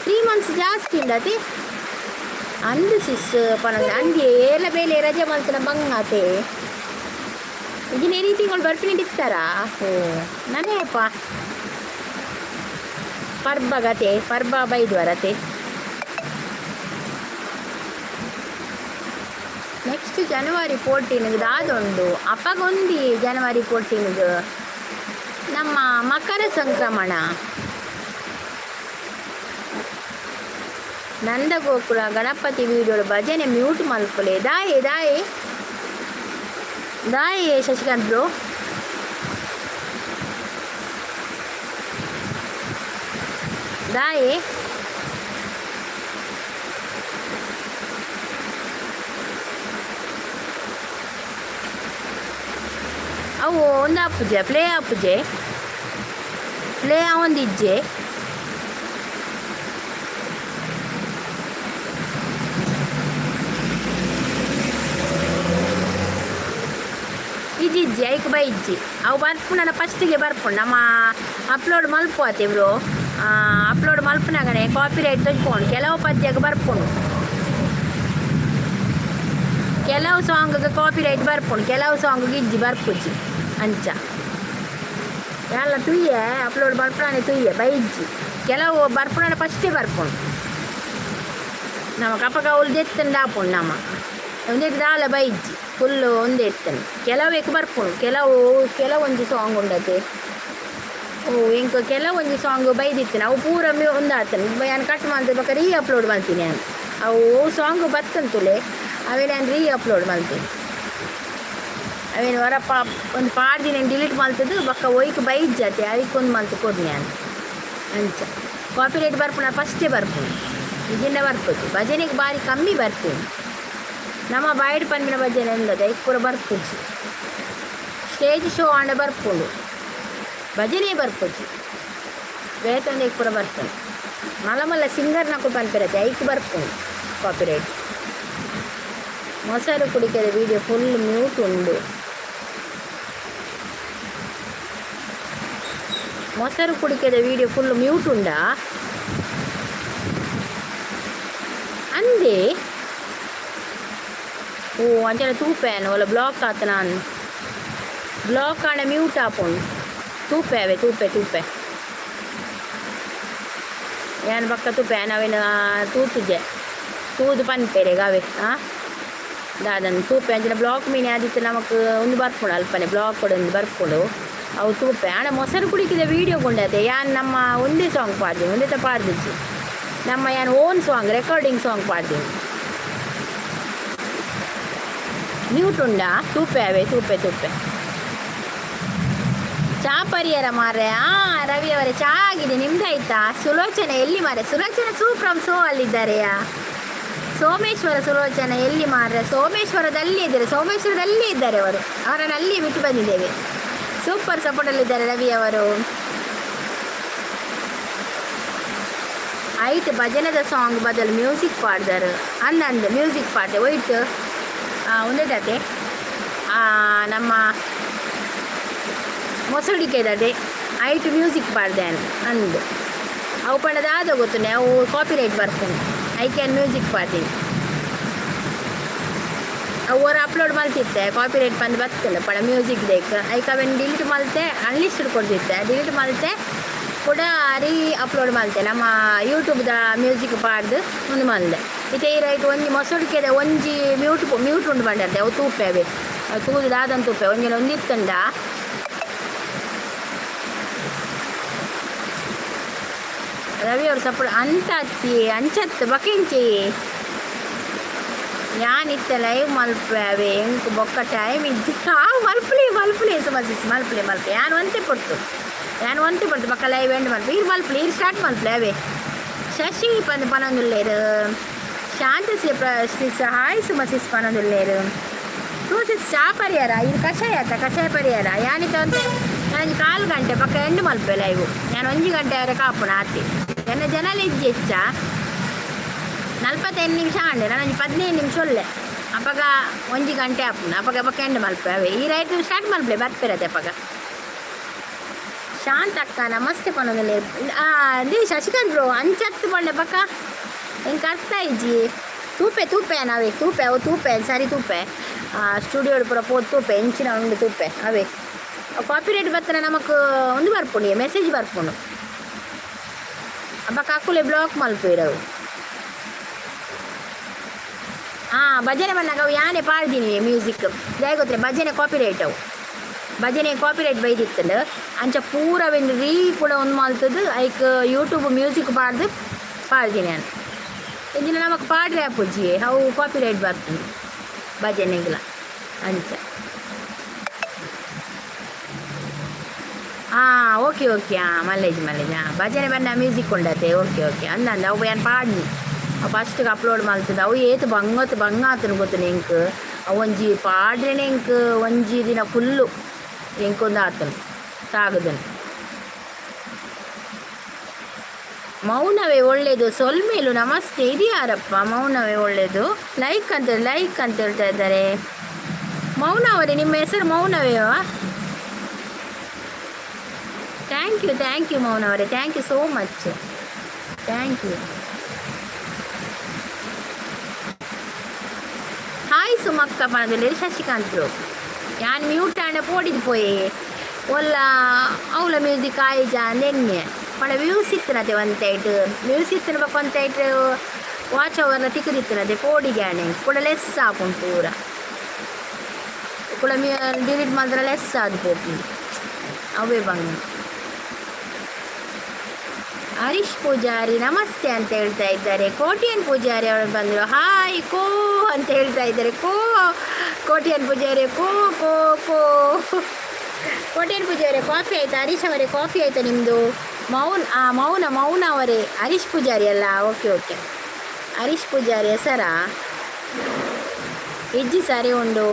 3 ಮಂತ್ಸ್ ಜಾಸ್ತಿ ಉಂಡತಿ. ಅಂದು ಸಿಸ್ ಪನಂದ ಅಂದು ಏಲ ಬೇಲೆ ರಜೆ ಮಲ್ತನ ಬಂಗಾತೆ. ಇದಿನ ಈ ತಿಂಗಳು ಬರ್ಪಿನಿ ಇತ್ತಾರಾ? ಓ ನನೇಪ ಪರ್ಬ ಗತೆ, ಪರ್ಬ ಬೈದ್ವರತೆ. ನೆಕ್ಸ್ಟ್ ಜನವರಿ 14ಗೆ ದಾದುಂಡು? ಅಪ್ಪಗೊಂದಿ ಜನವರಿ 14ಗೆ ನಮ್ಮ ಮಕರ ಸಂಕ್ರಮಣ. ನಂದಗೋಕುಲ ಗಣಪತಿ ವೀಡಿಯೋ ಭಜನೆ ಮ್ಯೂಟ್ ಮಲ್ಪುಲೆ. ದಾಯೆ ದಾಯೆ ದಾಯೆ ಶಶಿಕಾಂತ್ ಬ್ರೋ? ದಾಯೆ? ಅವು ಒಂದಾಪುಜೆ ಪ್ಲೇ ಆಪುಜೆ, ಪ್ಲೇ ಆವೊಂದಿಜ್ಜೆ. ಇಜ್ಜಿ ಐಕ್ ಬೈಜ್ಜಿ. ಅವು ಬರ್ಪುಂಡ ಫಸ್ಟಿಗೆ ಬರ್ಪುಂಡು. ನಮ್ಮ ಅಪ್ಲೋಡ್ ಮಲ್ಪುವತೆ ಬ್ರೋ, ಅಪ್ಲೋಡ್ ಮಲ್ಪುನಾಗನೆ ಕಾಪಿ ರೈಟ್ ತೋಜ್ಪೋಂಡು. ಕೆಲವು ಪದ್ಯಕ್ಕೆ ಬರ್ಪುಂಡು, ಕೆಲವು ಸಾಂಗ್ಗೆ ಕಾಪಿ ರೈಟ್ ಬರ್ಪುಂಡು, ಕೆಲವು ಸಾಂಗ್ಗೆ ಇಜ್ಜಿ ಬರ್ಪುಜಿ. ಅಂಚ ಎಲ್ಲ ತುಯ್ಯೆ ಅಪ್ಲೋಡ್ ಮಲ್ಪುನಾನೆ ತುಯ್ಯೆ ಬೈಜ್ಜಿ. ಕೆಲವು ಬರ್ಪುಂಡ ಫಸ್ಟೇ ಬರ್ಪುಂಡು. ನಮ್ಮ ಕಪಕ ಅವ್ಲು ದೆತ್ತಂಡ ಆಪುಂಡು. ನಮ್ಮ ಒಂದೆಟ್ ದಾಲ ಬೈಜ್ಜಿ, ಫುಲ್ಲು ಒಂದೇ ಇತ್ತಂಡು. ಕೆಲವೇಕ್ ಬರ್ಪುಂಡು, ಕೆಲವು ಕೆಲವೊಂಜಿ ಸಾಂಗ್ ಉಂಡತೆ. ಓ ಎಂಕ್ ಕೆಲವೊಂಜಿ ಸಾಂಗ್ ಬೈದಿತ್ತಿನ ಅವು ಪೂರ ಒಂದಾತನ ಯಾನ್ ಕಟ್ ಮಲ್ತ್ ಬೊಕ ರೀ ಅಪ್ಲೋಡ್ ಮಲ್ತೀನಿ ಯಾನ್. ಅವು ಸಾಂಗ್ ಬತ್ತಂತುಲೆ ಅವೆನ್ ಯಾನ್ ರೀ ಅಪ್ಲೋಡ್ ಮಲ್ತೀನಿ. ಅವೇನು ವರಪ್ಪ ಒಂದು ಪಾಡ್ದಿನ ಡಿಲೀಟ್ ಮಲ್ತದ್ದು ಬೊಕ್ಕ ಒಯ್ಕ್ ಬೈಜ್ಜತೆ ಐಕ್ ಒಂದು ಮಲ್ತ್ ಕೊಡ್ನಿ ಯಾನ್. ಅಂಚ ಕಾಪಿರೈಟ್ ಬರ್ಪುಂಡ ಫಸ್ಟೇ ಬರ್ಪುಂಡು, ಇಜ್ಜಿಂಡ ಬರ್ಪುಜಿ. ಭಜನೆಗೆ ಬಾರಿ ಕಮ್ಮಿ ಬರ್ಪುಂಡು. ನಮ್ಮ ಬಾಯಿಡ್ ಪನ್ಪಿನ ಭಜನೆ ಉಂಡತೆ ಐಕ್ ಪೂರ ಬರ್ಪುಜಿ. ಸ್ಟೇಜ್ ಶೋ ಆಂಡ ಬರ್ಪುಂಡು, ಭಜನೆ ಬರ್ಪುಜಿ. ಬೇತೊಂದು ಪೂರ ಬರ್ಪುಂಡು. ಮಲ್ಲ ಮಲ್ಲ ಸಿಂಗರ್ನಕುಲು ಪನ್ಪಿರತ್ತೆ ಐಕ್ ಬರ್ಪುಂಡು ಕಾಪಿರೈಟ್. ಮೊಸರು ಕುಡಿಕೆದ ವೀಡಿಯೋ ಫುಲ್ ಮ್ಯೂಟ್ ಉಂಡು. ಮೊಸರು ಕುಡಿಕೆದ ವೀಡಿಯೋ ಫುಲ್ ಮ್ಯೂಟ್ ಉಂಡಾ ಅಂದೆ? ಓ ಅಂಚನೆ ತೂಪೇನು ಒಲ್ಲ ಬ್ಲಾಕ್ ಆತ. ನಾನು ಬ್ಲಾಕ್ ಆಂಡ ಮ್ಯೂಟ್ ಆಪುಂಡು. ತೂಪೆ ಅವೆ ತೂಪೆ ತೂಪೆ ಯಾನ್ ಬೊಕ್ಕ ತೂಪೆ. ಯಾನ್ ಅವೆನ್ ತೂತುಜೆ, ತೂದು ಪನ್ಪೆರೆಗ್ ಅವೆ. ಆ ದಾದನ್ ತೂಪೆ ಅಂಚಿನ ಬ್ಲಾಕ್ ಮೀನು ಆದಿತ್ತು ನಮಕ್ ಒಂದು ಬರ್ಪುಂಡು ಅಲ್ಪನೆ ಬ್ಲಾಕ್ ಒಂದು ಬರ್ಪುಂಡು. ಅವು ತೂಪೆ. ಆಂಡ ಮೊಸರು ಕುಡಿಕಿದ ವೀಡಿಯೋ ಕೊಂಡತೆ ಯಾನ್ ನಮ್ಮ ಒಂದೇ ಸಾಂಗ್ ಪಾಡ್ದಿನಿ, ಒಂದೇ ಪಾಡ್ದಿಜ್ಜಿ. ನಮ್ಮ ಯಾನ್ ಓನ್ ಸಾಂಗ್ ರೆಕಾರ್ಡಿಂಗ್ ಸಾಂಗ್ ಪಾಡ್ದಿನಿ. ಮ್ಯೂಟ್ ಉಂಡಾ? ತೂಪೆ ಅವೆ ತೂಪೆ ತೂಪೆ. ಚಾ ಪರಿಯರ ಮಾರ್ರೆ? ಆ ರವಿ ಅವರೇ, ಚಾ ಆಗಿದೆ, ನಿಮ್ದಾಯ್ತಾ? ಸುಲೋಚನೆ ಎಲ್ಲಿ ಮಾರ್ರೆ? ಸುಲೋಚನೆ ಸೂ ಫ್ರಮ್ ಸೋ ಅಲ್ಲಿದ್ದಾರೆಯಾ? ಸೋಮೇಶ್ವರ ಸುಲೋಚನೆ ಎಲ್ಲಿ ಮಾರ್ರೆ? ಸೋಮೇಶ್ವರದಲ್ಲಿ ಇದ್ದಾರೆ, ಸೋಮೇಶ್ವರದಲ್ಲಿ ಇದ್ದಾರೆ ಅವರು. ಅವರನ್ನು ಅಲ್ಲಿ ಬಿಟ್ಟು ಬಂದಿದ್ದೇವೆ. ಸೂಪರ್ ಸಪೋರ್ಟಲ್ಲಿದ್ದಾರೆ ರವಿ ಅವರು. ಐಟ್ ಭಜನದ ಸಾಂಗ್ ಬದಲು ಮ್ಯೂಸಿಕ್ ಪಾಡ್ದಾರೆ ಅಂದ ಅಂದ ಮ್ಯೂಸಿಕ್ ಪಾಡ್ದೆ ಒಯ್ಟ್ ಒಂದೇದಾತೆ ನಮ್ಮ ಮೊಸಳಿಕೆದದೆ ಐಟ್ ಮ್ಯೂಸಿಕ್ ಪಾಡ್ದೆ ಅಂದ್. ಅವು ಪಂಡದಾದ ಗೊತ್ತುಂಡೆ ಅವು ಕಾಪಿರೈಟ್ ಬರ್ಪುಂಡು. ಐಕ್ ಯಾನ್ ಮ್ಯೂಸಿಕ್ ಪಾಡ್ದೀನಿ. ಅವು ಒರ ಅಪ್ಲೋಡ್ ಮಲ್ತಿತ್ತೆ, ಕಾಪಿರೈಟ್ ಬಂದು ಬತ್ತಲ್ಲ ಪಡ ಮ್ಯೂಸಿಕ್ ದೇಕ್. ಐಕ್ ಅವೆನ್ ಡಿಲೀಟ್ ಮಲ್ತೆ, ಅನ್ಲಿಸ್ಟೆಡ್ ಕೊಡ್ತಿತ್ತೆ. ಡಿಲೀಟ್ ಮಲ್ತೆ ಕೂಡ ರೀ ಅಪ್ಲೋಡ್ ಮಲ್ತೆ. ನಮ್ಮ ಯೂಟ್ಯೂಬ್ದ ಮ್ಯೂಸಿಕ್ ಪಾಡ್ದು ಒಂದು ಮಲ್ದೆ. ಇತ್ತೆ ಈ ರೈಟ್ ಒಂಜಿ ಮೊಸಳಿಕೆದ ಒಂಜಿ ಮ್ಯೂಟ್ ಮ್ಯೂಟ್ ಉಂಡು ಬಂಡರ್ದೆ. ಅವು ತೂಪೆ ಅವೆ, ಅವು ತೂದು ದಾದನ್ ತೂಪೆ. ಒಂಜಿ ಒಂದಿತ್ತಂಡ ರವಿ ಅವರು ಸಪೋರ್ಟ್ ಅಂತ ಅತ್ತಿ ಅಂಚತ್ತು ಬಕಿಂಚಿ. ಯಾನಿತ್ತೆ ಲೈವ್ ಮಲ್ಪೆ ಅವೆ ಎಂಕ್ ಬೊಕ್ಕ ಟೈಮ್ ಇಜ್ಜಿ. ಆ ಮಲ್ಪಲೆ ಮಲ್ಪಲೆ ಸುಮಸಿಸ್ ಮಲ್ಪಲೆ ಮಲ್ಪಲೆ. ಯಾನ್ ಒಂತೆ ಪೊರ್ತು, ಯಾನ್ ಒಂತೆ ಪೊರ್ತು ಬೊಕ್ಕ ಲೈವ್ ಎಂಡ್ ಮಲ್ಪೆ. ಈರ್ ಮಲ್ಪಲೆ, ಈರ್ ಸ್ಟಾರ್ಟ್ ಮಲ್ಪಲೆ ಅವೇ. ಶಶಿ ಪಂದ್ ಪನೊಂದುಲ್ಲೆರ್. ಶಾಂತ ಶ್ರೀ ಹಾಯ್ ಸುಮಸಿಸ್ ಪನೊಂದುಲ್ಲೆರ್. ಸುಮಸಿಸ್ ಚಾ ಪರಿಯಾರ? ಇದು ಕಷಾಯ ಆತ, ಕಷಾಯ ಪರಿಯಾರ? ಯಾನಿತ ಒಂತೆ ಯಾನೊಂಜಿ ಕಾಲು ಗಂಟೆ ಬೊಕ್ಕ ಎಂಡ್ ಮಲ್ಪೆ ಲೈವ್. ಯಾನ್ ಒಂಜಿ ಗಂಟೆ ಅವರೆ ಕಾಪುಣ ಆತೆ. ಎನ್ನ ಜನಲ ಇಜ್ಜಿ ಹೆಚ್ಚ. 45 ನಿಮಿಷ ಆಂಡ್, ನಾನೊಂಜಿ 15 ನಿಮಿಷ ಉಲ್ಲೆ. ಅಪಗ ಒಂಜಿ ಗಂಟೆ ಆಪುಂಡು. ಅಪಗ ಬೊಕ್ಕ ಎಂಡ್ ಮಲ್ಪೆ ಅವೇ. ಈ ರೈಟ್ ಸ್ಟಾರ್ಟ್ ಮಲ್ಪಲೆ ಬರ್ಪೆರತೆ ಅಪಗ. ಶಾಂತ ಅಕ್ಕ ನಮಸ್ತೆ ಪನೊಂದುಲ್ಲೆರ್. ದಿ ಶಶಿಕಾಂತ್ ಬ್ರೋ ಅಂಚತ್ತು ಪಂಡೆ ಬೊಕ್ಕ ಎಂಕ್ ಅರ್ಥ ಇಜ್ಜಿ. ತೂಪೆ ತೂಪೆ ನಾವೇ ತೂಪೆ ಅವು ತೂಪೆ ಸರಿ ತೂಪೆ. ಸ್ಟುಡಿಯೋಡ್ ಪೂರ ಪೋದು ತೂಪೆ ಎಂಚಿನ ಉಂಡು ತೂಪೆ ಅವೇ. ಕಾಪಿರೈಟ್ ಬತ್ತನ ನಮಕ್ ಒಂದು ಬರ್ಪುಂಡು, ಮೆಸೇಜ್ ಬರ್ಪುಂಡು. ಬೊಕ್ಕ ಅಕುಲೆ ಬ್ಲಾಕ್ ಮಲ್ಪುವೆರ್ ಅವು. ಹಾಂ ಭಜನೆ ಬಂದಾಗ ಅವು ಯಾನೆ ಪಾಡ್ದೀನಿ ಮ್ಯೂಸಿಕ್ ದಾಯೆ ಗೊತ್ತೇ? ಭಜನೆ ಕಾಪಿರೈಟ್, ಅವು ಭಜನೆ ಕಾಪಿರೈಟ್ ಬೈದಿತ್ತಂಡು. ಅಂಚ ಪೂರ ಅವೆನ್ ರೀ ಕೂಡ ಒಂದು ಮಲ್ತದ್ದು ಐಕ್ ಯೂಟ್ಯೂಬ್ ಮ್ಯೂಸಿಕ್ ಪಾಡ್ದು ಪಾಡ್ದೀನಿ ನಾನು. ಇಂಚಿನ ನಮಕ್ ಪಾಡ್ರೆ ಆಪುಜಿ, ಅವು ಕಾಪಿರೈಟ್ ಬರ್ಪುಂಡು ಭಜನೆಗ್ಲ ಅಂಚ. ಹಾಂ ಓಕೆ ಓಕೆ. ಹಾಂ ಮಲ್ಲೇಜ್ ಮಲ್ಲೇಜ್. ಹಾಂ ಭಜನೆ ಬನ್ನ ಮ್ಯೂಸಿಕ್ ಉಂಡತೆ. ಓಕೆ ಓಕೆ ಅಂದ ಅಂದ ಅವು ಯಾನ್ ಪಾಡ್ನಿ. ಅವು ಫಸ್ಟ್ಗೆ ಅಪ್ಲೋಡ್ ಮಲ್ತದ. ಅವು ಏತ್ ಬಂಗತ್ ಬಂಗ ಆತನ ಗೊತ್ತುಂಡು ಎಂಕ್. ಅವು ಒಂಜಿ ಪಾಡ್ರೆನೆ ಎಂಕ್ ಒಂಜಿ ದಿನ ಫುಲ್ಲು ಎಂಕೊಂದು ತಾಗದನು. ಮೌನವೇ ಒಳ್ಳೆಯದು. ಸೊಲ್ಮೇಲು ನಮಸ್ತೆ. ಇದು ಯಾರಪ್ಪ? ಮೌನವೇ ಒಳ್ಳೆಯದು. ಲೈಕ್ ಅಂತ, ಲೈಕ್ ಅಂತ ಹೇಳ್ತಾ ಇದ್ದಾರೆ. ಮೌನ ಅವರೇ, ನಿಮ್ಮ ಹೆಸರು ಮೌನವೇವಾ? Thank you, thank you ಮೌನ ಅವರೇ. Thank you so much, thank you. Hi ಸುಮಕ್ಕ ಪಣದಲ್ಲಿ ಶಶಿಕಾಂತ್ ಬ್ರೋ. ಯಾನ್ ಮ್ಯೂಟ್ ಆಂಡ ಪೋಡಿದ್ ಪೋಯೆ. ಒಲ್ಲ ಅವಳ ಮ್ಯೂಸಿಕ್ ಆಯ್ಜ ನೆನ್ನೆ ಪಂಡ ವ್ಯೂಸ್ ಇತ್ತನತೆ ಒಂತೈಟ್. ವ್ಯೂಸ್ ಇತ್ತಿನ ಬೊಕ ಒಂತೈಟ್ ವಾಚ್ ಅವರ್ನ ತಿಕ್ಕುದಿತ್ತಿನತೆ. ಪೋಡಿಗೆ ಆಣೆ ಕೂಡ ಲೆಸ್ ಆಪುಂಡು ಪೂರ. ಕುಡ ಡಿಲೀಟ್ ಮಾತ್ರ ಲೆಸ್ ಆದ್ ಪೋಪುಂಡು. ಅವೇ ಬಂಗ. ಹರೀಶ್ ಪೂಜಾರಿ ನಮಸ್ತೆ ಅಂತ ಹೇಳ್ತಾ ಇದ್ದಾರೆ. ಕೋಟಿಯನ್ ಪೂಜಾರಿ ಅವರು ಬಂದರು. ಹಾಯ್ ಕೋ ಅಂತ ಹೇಳ್ತಾ ಇದ್ದಾರೆ. ಕೋ ಕೋಟಿಯನ್ ಪೂಜಾರಿ, ಕೋ ಕೋ ಕೋ. ಕೋಟಿಯನ್ ಪೂಜಾರಿ, ಕಾಫಿ ಆಯ್ತಾ? ಹರೀಶ್ ಅವರೇ, ಕಾಫಿ ಆಯ್ತಾ ನಿಮ್ಮದು? ಮೌನ್, ಆ ಮೌನ, ಮೌನ ಅವರೇ. ಹರೀಶ್ ಪೂಜಾರಿ ಅಲ್ಲ? ಓಕೆ ಓಕೆ, ಹರೀಶ್ ಪೂಜಾರಿ ಹೆಸರಾ? ಇಜ್ಜಿ ಸರಿ ಉಂಡು.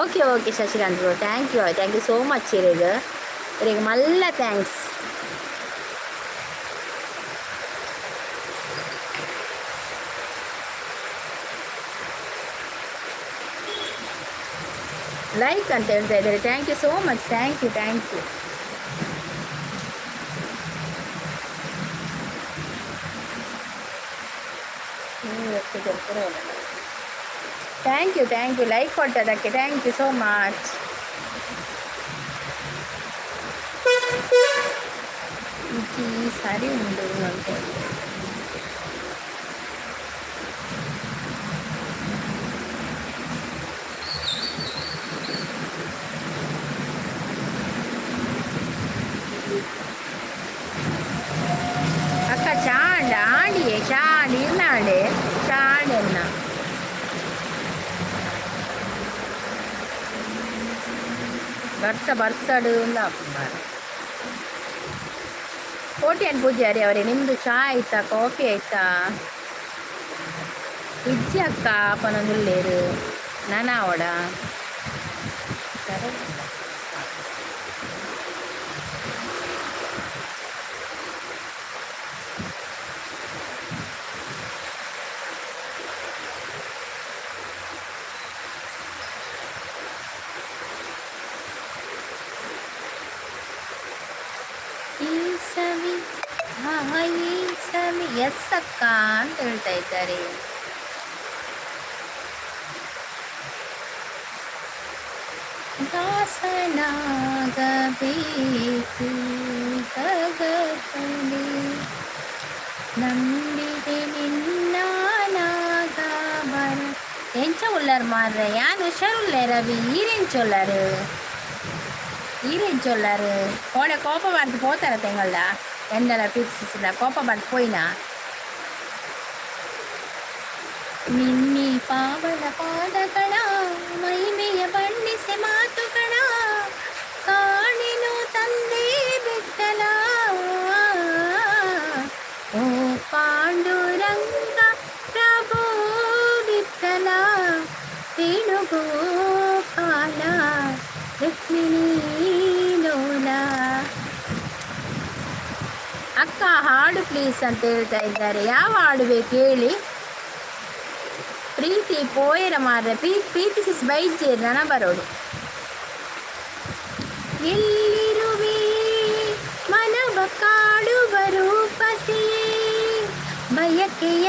Okay okay Shashikant bro, thank you, thank you so much. ಇರೆಗ್ ಇರೆಗ್ ಮಲ್ಲ thanks. Like ಅಂತ ಹೇಳ್ತಾ ಇದ್ದಾರೆ. Thank you so much, thank you, thank you. Thank you, thank you. Like ಕೊಟ್ಟದಕ್ಕೆ thank you so much. ಸರಿ ಉಂಟು ಅಂತ ಹೇಳಿ. ಅಕ್ಕ ಚಾಂಡ ಆಂಡಿಯೇ ಚಾಂಡ್ ಇರ್ನಾಂಡೆ ಚಾಂಡ್ ಎನ್ನ ಬರ್ಸ ಬರ್ಸಡು ಅಂದ. ಕೋಟ್ಯಾನ್ ಪೂಜಾರಿ ಅವರೇ, ನಿಮ್ಮದು ಚಾ ಆಯ್ತಾ? ಕಾಫಿ ಆಯ್ತಾ? ಇಜ್ಜಿ ಅಕ್ಕ ಪನೊಂದುಲ್ಲೇರು ನನ ಅವಡ. ಸರಿ. ಈ ಸವಿ ಹಾಯಿ ಸವಿ. ಎಸ್ ಅಕ್ಕ ಅಂತ ಹೇಳ್ತಾ ಇದ್ದಾರೆ. ದಾಸನಾಗಬೇಕು ಜಗದಲ್ಲಿ, ನಂಬಿದೆ ನಿನ್ನ ನಾಗಾಭರ. ಎಂಚ ಉಳ್ಳಾರು ಮಾರ್ರೆ? ಯಾನ್ ಹುಷಾರುಲ್ಲೆ ರವಿ. ಈರೆಂಚ ಉಳ್ಳಾರು? ಈರೆಂಚ ಉಳ್ಳಾರು? ಕೋಡೆ ಕೋಪ ಬಾರ್ದು ಪೋತಾರ ತೆಂಗಳ್ಳ ಎಂದಲ ಫಿಕ್ಸಿಸಿದ ಕೋಪ ಬಾರ್ದು ಪೋಯಿನ. ನಿನ್ನಿ ಪಾವನ ಪಾದಗಳ ಮಹಿಮೆಯ ಬಣ್ಣಿಸಿ ಮಾತುಗಳ ಕಾಣೆನು ತಂದೆ ಬಿಟ್ಟಲ. ಓ ಪಾಂಡುರಂಗ ಪ್ರಭು ವಿಠಲ, ವೇಣುಗೋಪಾಲ, ರುಕ್ಮಿಣೀ ಲೋಲ. ಅಕ್ಕ ಹಾಡು ಪ್ಲೀಸ್ ಅಂತ ಹೇಳ್ತಾ ಇದ್ದಾರೆ. ಯಾವ ಹಾಡು ಬೇಕು ಹೇಳಿ. ಪ್ರೀತಿ ಪೋಯರ ಮಾರ್ರೆ. ಪ್ರೀತಿ ಸಿಸ್ ಬೈಜೇರ್ ನನ ಬರೋಡು. ಎಲ್ಲಿರುವೆ ಮನವ ಕಾಡುವ ರೂಪಸಿಯೇ? ಬಯಕೆಯ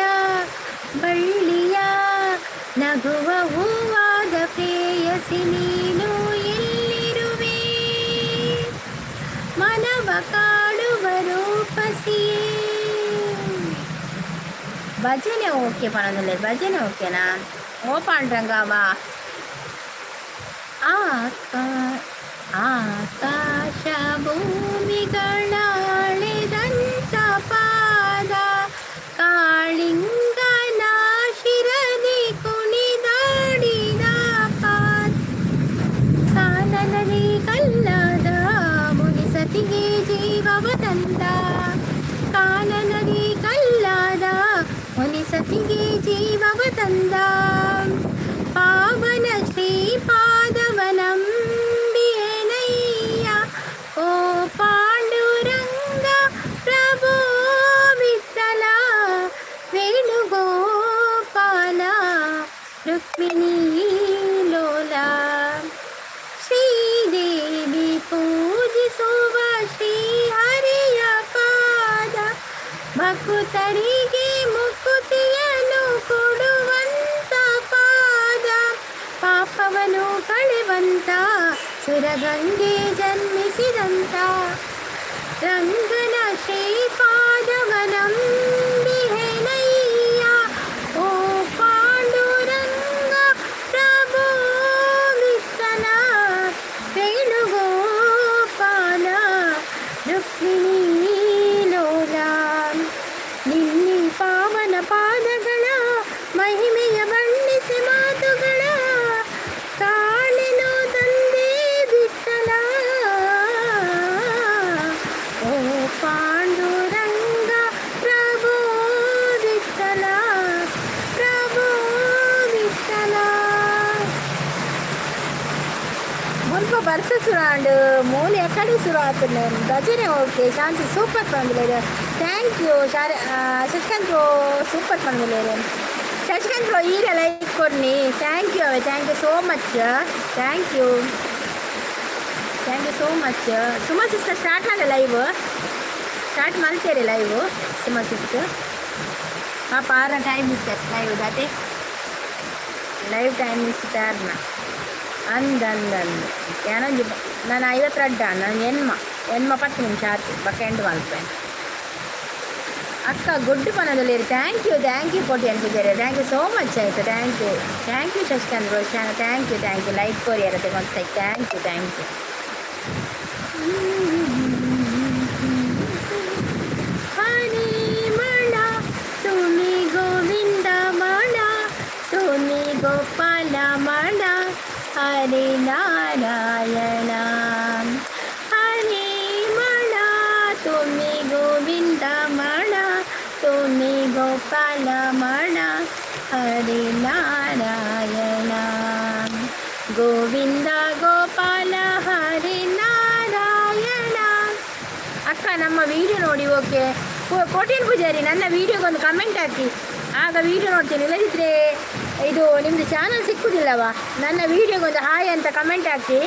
ಬಳ್ಳಿಯ ನಗುವ ಹೂವಾದ ಪ್ರೇಯಸಿ ನೀನು ಎಲ್ಲಿರುವೆ? ಮನವ ಕಾಡುವ ರೂಪಸಿಯೇ. ಭಜನೆ ಓಕೆ ಪನೊಂದುಲ್ಲೆರ್. ಭಜನೆ ಓಕೆನಾ? ಓ ಪಾಂಡ್ರಂಗ ವಾ. ಆಕಾ ಆಕಾಶ ಭೂಮಿಗಳಾಳೆದಂತ ಪಾದ, ಕಾಳಿಂಗನ ಶಿರದಿ ಕುಣಿದಾಡಿದ ಪಾದ, ಕಾನನದಿ ಕಲ್ಲಾದ ಮುನಿಸತಿಗೆ ಜೀವವ ತಂದ, ಕಾನನದಿ ಕಲ್ಲಾದ ಮುನಿಸತಿಗೆ ಜೀವವ ತಂದ, ಪಾವನ ಶ್ರೀ ಪಾದವನಂಬಿಯನಯ್ಯ. ಮೋಹವನು ಕಳೆವಂತ, ಸುರಗಂಗೆ ಜನ್ಮಿಸಿದಂತ ರಂಗನ ಶ್ರೀಪಾದವನಂಬಿಹೆನಯ್ಯ. ಓ ಪಾಂಡುರಂಗ ಪ್ರಭೋ ವಿಠಲ, ವೇಣುಗೋಪಾಲ ರುಕ್ಮಿಣೀ ಲೋಲ, ನಿನ್ನಿ ಪಾವನ ಪಾದಗಳ ಮಹಿಮೆಯ ಬಣ್ಣಿಸಿ ಮಾತುಗಳ ಕಾಣೆನು ತಂದೆ ವಿಠಲ. ಓ ಪಾಂಡುರಂಗ ಪ್ರಭೋ ವಿಠಲ, ಪ್ರಭೋ ವಿಠಲ. ಮುಲ್ಪ ಬರ್ಸ ಸುರಾಂಡ್, ಮೂಲೆ ಎಕಡೆ ಸುರು ಆತುಂಡು ಭಜನೆ. ಓಕೆ ಶಾಂತಿ, ಸೂಪರ್ ಪಂದುಲೇರು. Thank you Shashikant bro, super ಪಂದುಲೇರು. ಶಶಿಕಾಂತ್ ಬ್ರೋ, ಈರ ಲೈಕ್ ಕೊಡ್ನಿ. Thank you away, thank you so much, thank you, thank you so much. Suma sister, start ಆಂಡ ಲೈವ್ ಸ್ಟಾರ್ಟ್ ಮಲ್ತೇರಿ ಲೈವ್. ಸುಮಾ ಸಿಸ್ಟರ್ ಪಾಪ, ಆರ ಟೈಮ್ ಇತ್ತು ಲೈವ್ ದಾತೆ, ಲೈವ್ ಟೈಮ್ ಇತ್ತು. ಅಂದ್ ಅಂದ್ ಅಂದ್ ಯಾನೊಂಜಿ ನಾನು 52, ನಾನು ಎನ್ಮ ಎನ್ಮ 10 ನಿಮಿಷ ಆತು. ಬಕ್ಕ ಎಂಡ್ ಮಲ್ಪೆ. ಅಕ್ಕ ಗುಡ್ಡು ಪನದಲ್ಲಿ. Thank you, thank you ಕೋಟಿ ಅಂತಿದ್ದಾರೆ. Thank you so much ಆಯಿತು. Thank you, thank you Shashikant Roshan, thank you, thank you. Like courier ಮತ್ತೆ. Thank you, thank you. ಹರಿ ಮಣ ತುಮಿ ಗೋವಿಂದ ಮಣ ತುಮಿ ಗೋಪಾಲ ಮಣ ಹರಿ ನಾರಾಯಣ. ಹರಿ ಮಣ ತುಮಿ ಗೋವಿಂದ ಮಣ ತುಮಿ ಗೋಪಾಲ ಮಣ ಹರಿ ನಾರಾಯಣ. ಗೋವಿಂದ ಗೋಪಾಲ ಹರಿ ನಾರಾಯಣ. ಅಕ್ಕ, ನಮ್ಮ ವಿಡಿಯೋ ನೋಡಿ. ಓಕೆ ಕೋಟೇನ್ ಪೂಜಾರಿ, ನನ್ನ ವಿಡಿಯೋಗೊಂದು ಕಮೆಂಟ್ ಹಾಕಿ, ಆಗ ವಿಡಿಯೋ ನೋಡ್ತೇನೆ. ಇಲ್ಲದಿದ್ದರೆ ಇದು ನಿಮ್ಮದು ಚಾನಲ್ ಸಿಕ್ಕುದಿಲ್ಲವಾ. ನನ್ನ ವಿಡಿಯೋಗೊಂದು ಹಾಯ್ ಅಂತ ಕಮೆಂಟ್ ಹಾಕಿ,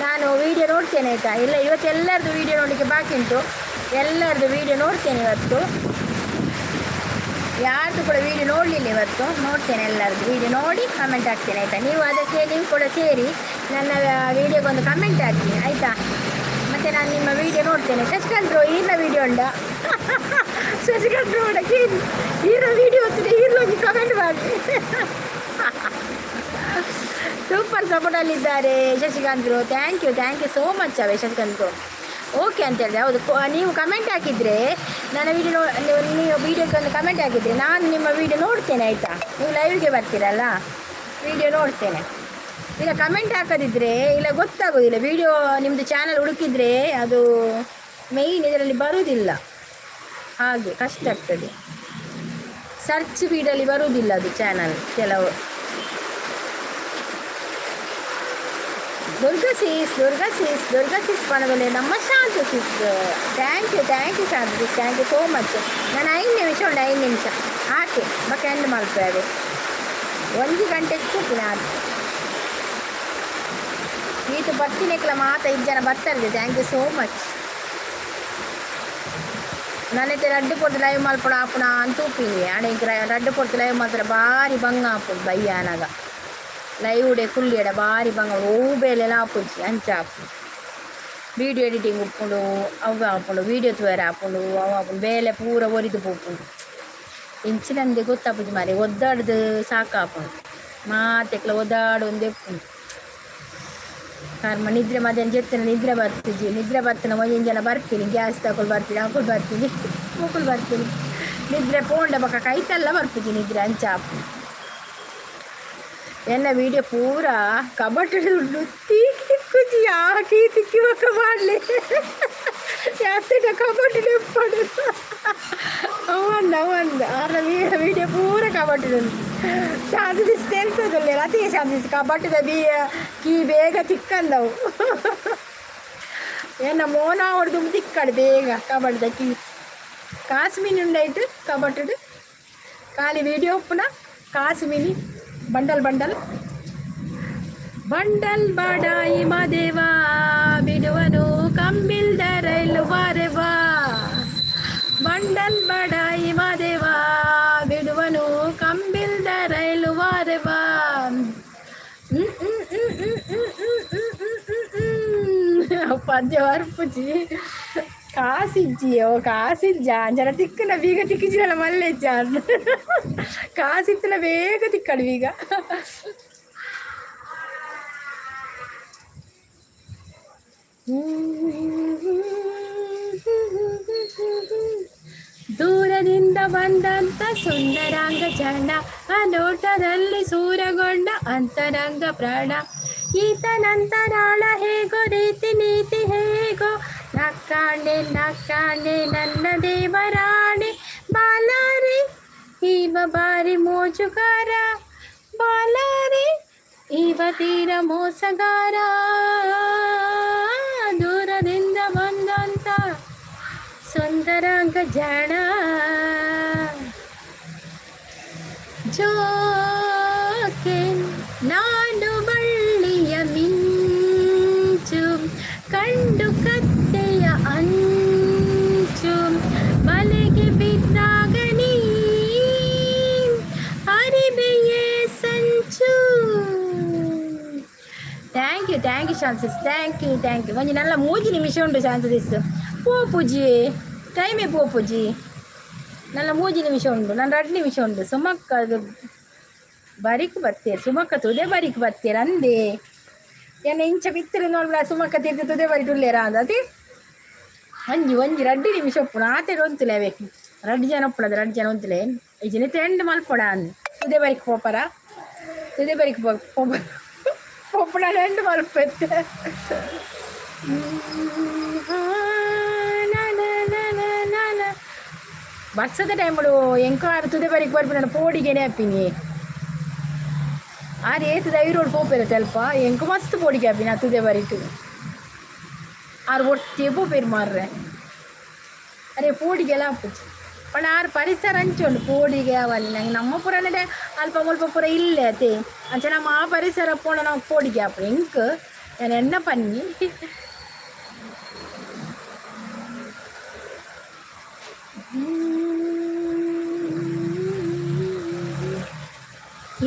ನಾನು ವಿಡಿಯೋ ನೋಡ್ತೇನೆ, ಆಯಿತಾ? ಇಲ್ಲ, ಇವತ್ತು ಎಲ್ಲರದ್ದು ವಿಡಿಯೋ ನೋಡಲಿಕ್ಕೆ ಬಾಕಿ ಉಂಟು. ಎಲ್ಲರದ್ದು ವಿಡಿಯೋ ನೋಡ್ತೇನೆ ಇವತ್ತು. ಯಾರ್ದು ಕೂಡ ವಿಡಿಯೋ ನೋಡಲಿಲ್ಲ ಇವತ್ತು. ನೋಡ್ತೇನೆ, ಎಲ್ಲರದ್ದು ವಿಡಿಯೋ ನೋಡಿ ಕಮೆಂಟ್ ಹಾಕ್ತೇನೆ, ಆಯಿತಾ? ನೀವು ಅದಕ್ಕೆ ನೀವು ಕೂಡ ಸೇರಿ ನನ್ನ ವಿಡಿಯೋಗೊಂದು ಕಮೆಂಟ್ ಹಾಕಿ, ಆಯಿತಾ? ಮತ್ತು ನಾನು ನಿಮ್ಮ ವಿಡಿಯೋ ನೋಡ್ತೇನೆ. ಶಶಿಕಾಂತ್ ಬ್ರೋ, ಈರ್ನ ವಿಡಿಯೋ ಉಂಡ? ಶಶಿಕಾಂತ್ ಬ್ರೋ, ಈರ ವಿಡಿಯೋ ಈರ್ಲೊಂದು ಕಮೆಂಟ್ ಮಾಡಿ. ಸೂಪರ್ ಸಪೋರ್ಟಲ್ಲಿದ್ದಾರೆ Shashikant bro. Thank you, thank you so much away. Shashikant bro okay ಅಂತ ಹೇಳಿದೆ. ಹೌದು, ನೀವು ಕಮೆಂಟ್ ಹಾಕಿದರೆ, ನನ್ನ ವಿಡಿಯೋ ನೀವು ವೀಡಿಯೋಕ್ಕೆ ಒಂದು ಕಮೆಂಟ್ ಹಾಕಿದರೆ ನಾನು ನಿಮ್ಮ ವಿಡಿಯೋ ನೋಡ್ತೇನೆ, ಆಯಿತಾ? ನೀವು ಲೈವ್ಗೆ ಬರ್ತೀರಲ್ಲ, ವಿಡಿಯೋ ನೋಡ್ತೇನೆ. ಇಲ್ಲ, ಕಮೆಂಟ್ ಹಾಕದಿದ್ದರೆ ಇಲ್ಲ, ಗೊತ್ತಾಗೋದಿಲ್ಲ. ವಿಡಿಯೋ ನಿಮ್ಮದು ಚಾನಲ್ ಹುಡುಕಿದ್ರೆ ಅದು ಮೇಯ್ನ್ ಇದರಲ್ಲಿ ಬರುವುದಿಲ್ಲ. ಹಾಗೆ ಕಷ್ಟ ಆಗ್ತದೆ. ಸರ್ಚ್ ಫೀಡಲ್ಲಿ ಬರುವುದಿಲ್ಲ ಅದು ಚಾನಲ್ ಕೆಲವು. Durga sis, Durga sis, Durga sis ಪಣದಲ್ಲಿ ನಮ್ಮ Shanta sis. Thank you, thank you Shanta sis, thank you so much. ನಾನು 5 ನಿಮಿಷ ಉಂಟು, 5 ನಿಮಿಷ ಆಕೆ ಬಕ್ಕ ಎಂಡ್ ಮಲ್ಪೆ. 1 ಗಂಟೆ ಕೂಪಿನ ಆತು. ಈತು ಬತ್ತಿನೆಕ್ಲ ಮಾತ ಐದು ಜನ ಬರ್ತಾರೆ. Thank you so much. ನನ್ನೈತೆ ರಡ್ಡು ಪೊರ್ತು ಲೈವ್ ಮಲ್ಪಡ ಆಪುಣ ಅಂತ ಉಪ್ಪಿನಿ. ಆಡ ಇಂಕ್ ರಡ್ಡು ಪೊರ್ತು ಲೈವ್ ಮಲ್ಪಡ ಬಾರಿ ಬಂಗ ಆಪುಂಡು. ಬಯ್ಯಾನಾಗ ಲೈವ್ ಉಡೆ ಕುಲ್ಲಿಯಡ ಬಾರಿ ಬಂಗ. ಓ ಬೇಲೆಲ್ಲ ಆಪುಜಿ, ಅಂಚ ಆಪುಂಡು. ವೀಡಿಯೋ ಎಡಿಟಿಂಗ್ ಉಪ್ಪುಂಡು, ಅವು ಆಪುಂಡು, ವೀಡಿಯೋ ತೂಯರೆ ಆಪುಂಡು, ಅವು ಆಪುಂಡು. ಬೇಲೆ ಪೂರ ಒರಿದು ಪೋಪುಂಡು. ಇಂಚಿನಂದೆ ಗೊತ್ತಾಪುಜಿ ಮಾರೆ, ಒದ್ದಾಡ್ದು ಸಾಕಾಪುಂಡು. ಮಾತೆಕ್ಲ ಒದ್ದಾಡು ಒಂದೇ ಉಪ್ಪುಂಡು ಕರ್ಮ. ನಿದ್ರೆ ಮಧ್ಯಾಹ್ನ ಜೆತ್ತಿನ ನಿದ್ರೆ ಬರ್ತಿದ್ವಿ. ನಿದ್ರೆ ಬರ್ತನ ಒಂದೊಂದು ಜನ ಬರ್ತೀನಿ, ಗ್ಯಾಸ್ ತಗೊಳ್ ಬರ್ತೀನಿ, ಅಕುಲು ಬರ್ತೀನಿ, ಮುಕುಲ್ ಬರ್ತೀನಿ. ನಿದ್ರೆ ಪೋಂಡ ಬಕ್ಕ ಕೈತೆಲ್ಲ ಬರ್ಪುಜಿ ನಿದ್ರೆ, ಅಂಚ ಆಪುಂಡು. ಎನ್ನ ವೀಡಿಯೋ ಪೂರ ಕಬಟ್ ತಿಕ್ಕಿ ತಿಕ್ಕುಜಿ. ಹಾಕಿ ತಿಕ್ಕಿ ಬಕ್ಕ ಮಾಡಲಿ ಯಾತಿಟ ಕಬಟ್ ಎಪ್ಪಡು ಅವಂದು ಅವಂದು ಆರ್ನ ವೀಡಿಯೋ ಪೂರ ಕಬಟ್. ಶಾಂತಿ ತೇಲ್ತದಲ್ಲ ಅತಿಗೆ. ಶಾಂತಿ ಕಬಟ್ಟದ ಬಿ ಕೀ ಬೇಗ ತಿಕ್ಕಂದವು. ಏನ ಮೋನ ಹೊಡೆದು ತಿಕ್ಕಡು ಬೇಗ ಕಬಡ್ದ ಕೀ. ಕಾಸು ಮೀನು ಉಂಡೈಟು ಕಬಟ್ಟುಡು ಖಾಲಿ ವೀಡಿಯೋ ಉಪ್ಪುನ. ಕಾಸು ಮೀನಿ ಬಂಡಲ್ ಬಂಡಲ್ ಬಂಡಲ್ ಬಡಾಯಿ ಮಾದೇವ ಬಿಡುವನು ಕಂಬಿಲ್ದ ರೈಲು ವಾರೆವಾ. ಬಂಡಲ್ ಬಡಾಯಿ ಮಾದೇವ ಬಿಡುವನು ಕಂಬಿಲ್ದ ರೈಲು ವಾರೆವಾ. ಹ್ಮ್ ಹ್ಮ್ ಹ್ಮ್. ಪದ್ಯ ಬರ್ಪುಜಿ. ಕಾಸಿಜ್ಜಿಯೋ, ಕಾಸಿಜ್ಜ ಅಂಚನ ತಿಕ್ಕುನ ಬೀಗ ತಿಕ್ಕಿಜಿರಲ್ಲ ಮಲ್ಲೆಜ್ಜ. ಕಾಸಿತ್ತನ ಬೇಗ ತಿಕ್ಕಡು ಬೀಗ. ದೂರದಿಂದ ಬಂದಂತ ಸುಂದರಾಂಗ ಜನ, ಆ ನೋಟದಲ್ಲಿ ಸೂರಗೊಂಡ ಅಂತರಂಗ ಪ್ರಾಣ. ಈತನಂತರಾಳ ಹೇಗೋ, ರೀತಿ ನೀತಿ ಹೇಗೋ, ನಕ್ಕಾಣೆ ನಕ್ಕಾಣೆ ನನ್ನ ದೇವರಾಣೆ. ಬಾಲಾರೆ ಇವ ಬಾರಿ ಮೋಜುಗಾರ, ಬಾಲಾರೆ ಇವ ತೀರ ಮೋಸಗಾರ. ದೂರದಿಂದ ಬಂದಂತ ಸುಂದರಾಂಗ ಜನ. ಜೋಕೆ ನಾನು ಬಳ್ಳಿಯ ಮಿಂಚು, ಕಂಡು ಕತ್ತೆಯ ಅಂಚು, ಬಲೆಗೆ ಬಿದ್ದಾಗ ನೀ ಅರಿಬೆಯೇ ಸಂಚು. Thank you, thank you ಶಾನ್ಸಿಸ್, thank you, thank you. ಒಂಜಿ ನಲ್ಲ 3 ನಿಮಿಷ ಉಂಟು ಶಾನ್ಸಿಸ್. ಪೋಪುಜಿ ಟೈಮೇ ಪೋಪುಜಿ. ನಲ್ಲ 3 ನಿಮಿಷ ಉಂಟು, ನಾನು 2 ನಿಮಿಷ ಉಂಟು. ಸುಮಕ್ಕ ಅದು ಬರಿಕ್ ಬತ್ತೇರು, ಸುಮಕ್ಕ ತುದೆ ಬರಿಕ್ ಬತ್ತೇರು ಅಂದೆ. ಎನ್ನ ಇಂಚ ಬಿತ್ತರೆ ನೋಡ್ಬಿಡ, ಸುಮಕ್ಕ ತೀರ್ಥ ತುದೆ ಬರಿ ಉಲ್ಲೇರ ಅಂದತಿ. ಒಂಜಿ ಒಂಜಿ 2 ನಿಮಿಷ ಉಪ್ಪುನ ಆತೆ ಒಂತುಲೆ ಬೇಕು. 2 ಜನ ಉಪ್ಪುನದ, 2 ಜನ ಒಂತುಲೆ. ಇಜಿನ ತೆಂಡ್ ಮಲ್ಪೊಡ ಅಂದ್. ತುದೆ ಬರಿಕ್ ಪೋಪರ, ತುದೆ ಬರಿಕ್ ಪೋಪರ, ಪೋಪುನ ಎಂಡ್ ಮಲ್ಪೆತ್ತೆ. ಬರ್ಸದ ಟೈಮುಡು ಎಂಕಾರು ತುದೆ ಬರಿಕ್ ಬರ್ಪಿನ ಪೋಡಿಗೆನೆ ಅಪ್ಪಿನಿ. ಆರು ಏತ್ ಧೈರ್ಯೋಡು ಪೋಪೆರ ತೆಲ್ಪ. ಎಂಕ್ ಮಸ್ತ್ ಪೋಡಿಗೆ ಆಪಿನ ತುದೆ ಬರಿಟ್. ಆರು ಒಟ್ಟಿಗೆ ಪೋಪೆರ್ ಮಾರ್ರೆ. ಅರೆ ಪೋಡಿಗೆಲ ಆಪುಜಿ ಪಂಡ ಆರು ಪರಿಸರ ಅಂಚ ಉಂಡು, ಪೋಡಿಗೆ ಅವಲ್ಲಿ. ನಂಗೆ ನಮ್ಮ ಪುರನೇ ಅಲ್ಪ ಮುಲ್ಪ ಪೂರ ಇಲ್ಲೇ ಅತೆ. ಅಂಚ ನಮ್ಮ ಆ ಪರಿಸರ ಪೋಣ ನಾವು ಪೋಡಿಗೆ ಆಪುಂಡು ಎಂಕ್. ನಾನು ಎನ್ನ ಪನ್ನಿ.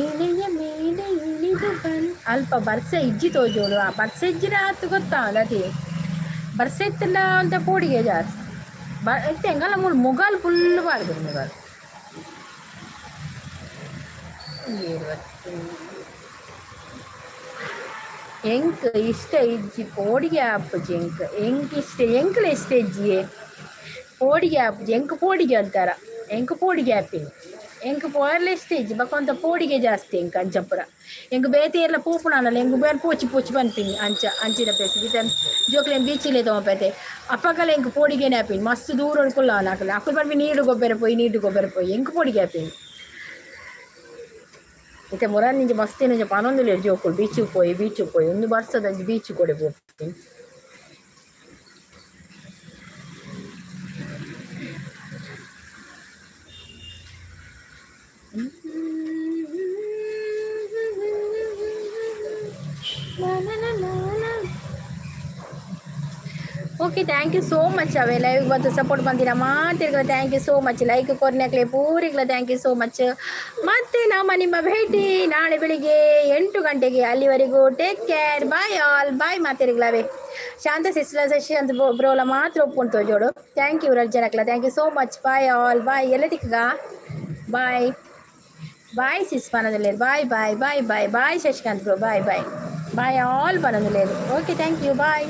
ಎಲೆಯ ಮೇಲೆ ಇಳಿದು ಬಂದ್ ಅಲ್ಪ ಬರ್ಸ ಇಜ್ಜಿ ತೋಜೋಡು. ಆ ಬರ್ಸ ಇಜ್ಜಿನ ಆತು ಗೊತ್ತಾಗಲ್ಲ ಅದೇ. ಬರ್ಸ ಇತ್ತಂಡ ಅಂತ ಪೋಡಿಗೆ ಜಾಸ್ತಿ ಬ ಇತ್ತೆ. ಎಂಗಲ್ಲ ಮೂಲು ಮುಗಾಲ್ ಫುಲ್ ಬಾರ್ದು ಮುಗಾಲ್. ಎಂಕ್ ಇಷ್ಟ ಇಜ್ಜಿ ಪೋಡಿಗೆ ಆಪುಜಿ ಎಂಕ್. ಎಂಕ್ ಇಷ್ಟ, ಎಂಕ್ಲ ಇಷ್ಟ ಇಜ್ಜಿಯೇ, ಪೋಡಿಗೆ ಆಪುಜಿ ಎಂಕ್. ಪೋಡಿಗೆ ಅಂತಾರ, ಎಂಕ್ ಪೋಡಿಗೆ ಆಪಿನಿ. ಎಂಕ್ ಪೋಯರ್ಲ ಇಷ್ಟ ಇಜ್ಜಿ, ಬೊಕ ಒಂತ ಪೋಡಿಗೆ ಜಾಸ್ತಿ ಎಂಕ್. ಅಂಚ ಪೂರ ಎಂಕ್ ಬೇತೆ ಏರ್ಲ ಪೋಪುನಾನಲ್ಲ, ಎಂಕ್ ಬೇರೆ ಪೋಚಿ ಪೋಚಿ ಪನ್ಪಿನಿ. ಅಂಚ ಅಂಚಿನ ಪ್ಲೇಸ್ ಇತ್ತೆ ಜೋಕ್ಲೆನ್ ಬೀಚಿಲೆ ತೋಪೆತೆ. ಅಪ್ಪಗಲ ಎಂಕ್ ಪೋಡಿಗೆನೆ ಆಪಿನಿ. ಮಸ್ತ್ ದೂರ ಕುಲ್ಲ ಅಕುಲು. ಅಕುಲು ಪನ್ಪಿ ನೀರು ಗೊಬ್ಬರ ಪೋಯಿ, ನೀರು ಗೊಬ್ಬರ ಪೋಯಿ. ಎಂಕ್ ಪೋಡಿಗೆ ಆಪಿನಿ. ಇತ್ತೆ ಮೊರಾನಿಂಚ ಮಸ್ತ್ ಏನಂಚ ಪನೊಂದುಲ್ಲೆರ್ ಜೋಕುಲು, ಬೀಚಿಗೆ ಪೋಯಿ, ಬೀಚಿಗೆ ಪೋಯಿ. ಒಂದು ಬರ್ಸದಂಚ ಬೀಚ್ ಕೊಡೆ ಪೋಪಿನಿ. Okay, thank you so much. ಅವೇ ಲೈವ್ ಬಂದು ಸಪೋರ್ಟ್ ಬಂದಿರ ಮಾತಿರ್ಗಳ thank you so much. Like ಕೊರ್ನಕ್ಲೆ ಪೂರಿಗ್ಲ thank you so much. ಮತ್ತೆ ನಮ್ಮ ನಿಮ್ಮ ಭೇಟಿ ನಾಳೆ ಬೆಳಿಗ್ಗೆ 8 ಗಂಟೆಗೆ. ಅಲ್ಲಿವರೆಗೂ take care, bye all, bye ಮಾತಿರ್ಗಳವೇ. ಶಾಂತ ಸಿಸ್ಲ, ಶಶಿಕಾಂತ್ ಬ್ರೋಲ ಮಾತ್ರ ಒಪ್ಪುಂಟು ಜೋಡು. Thank you ರಜ್ಜನಕ್ಲ, thank you so much, bye all, bye. ಎಲ್ಲ ತಿಕ್ಕ ಬಾಯ್ ಬಾಯ್ ಸಿಸ್ ಪನದಲ್ಲೇರು. Bye bye bye bye bye Shashikant bro, bye bye bye all ಪನದಲ್ಲೇರು. Okay, thank you, bye.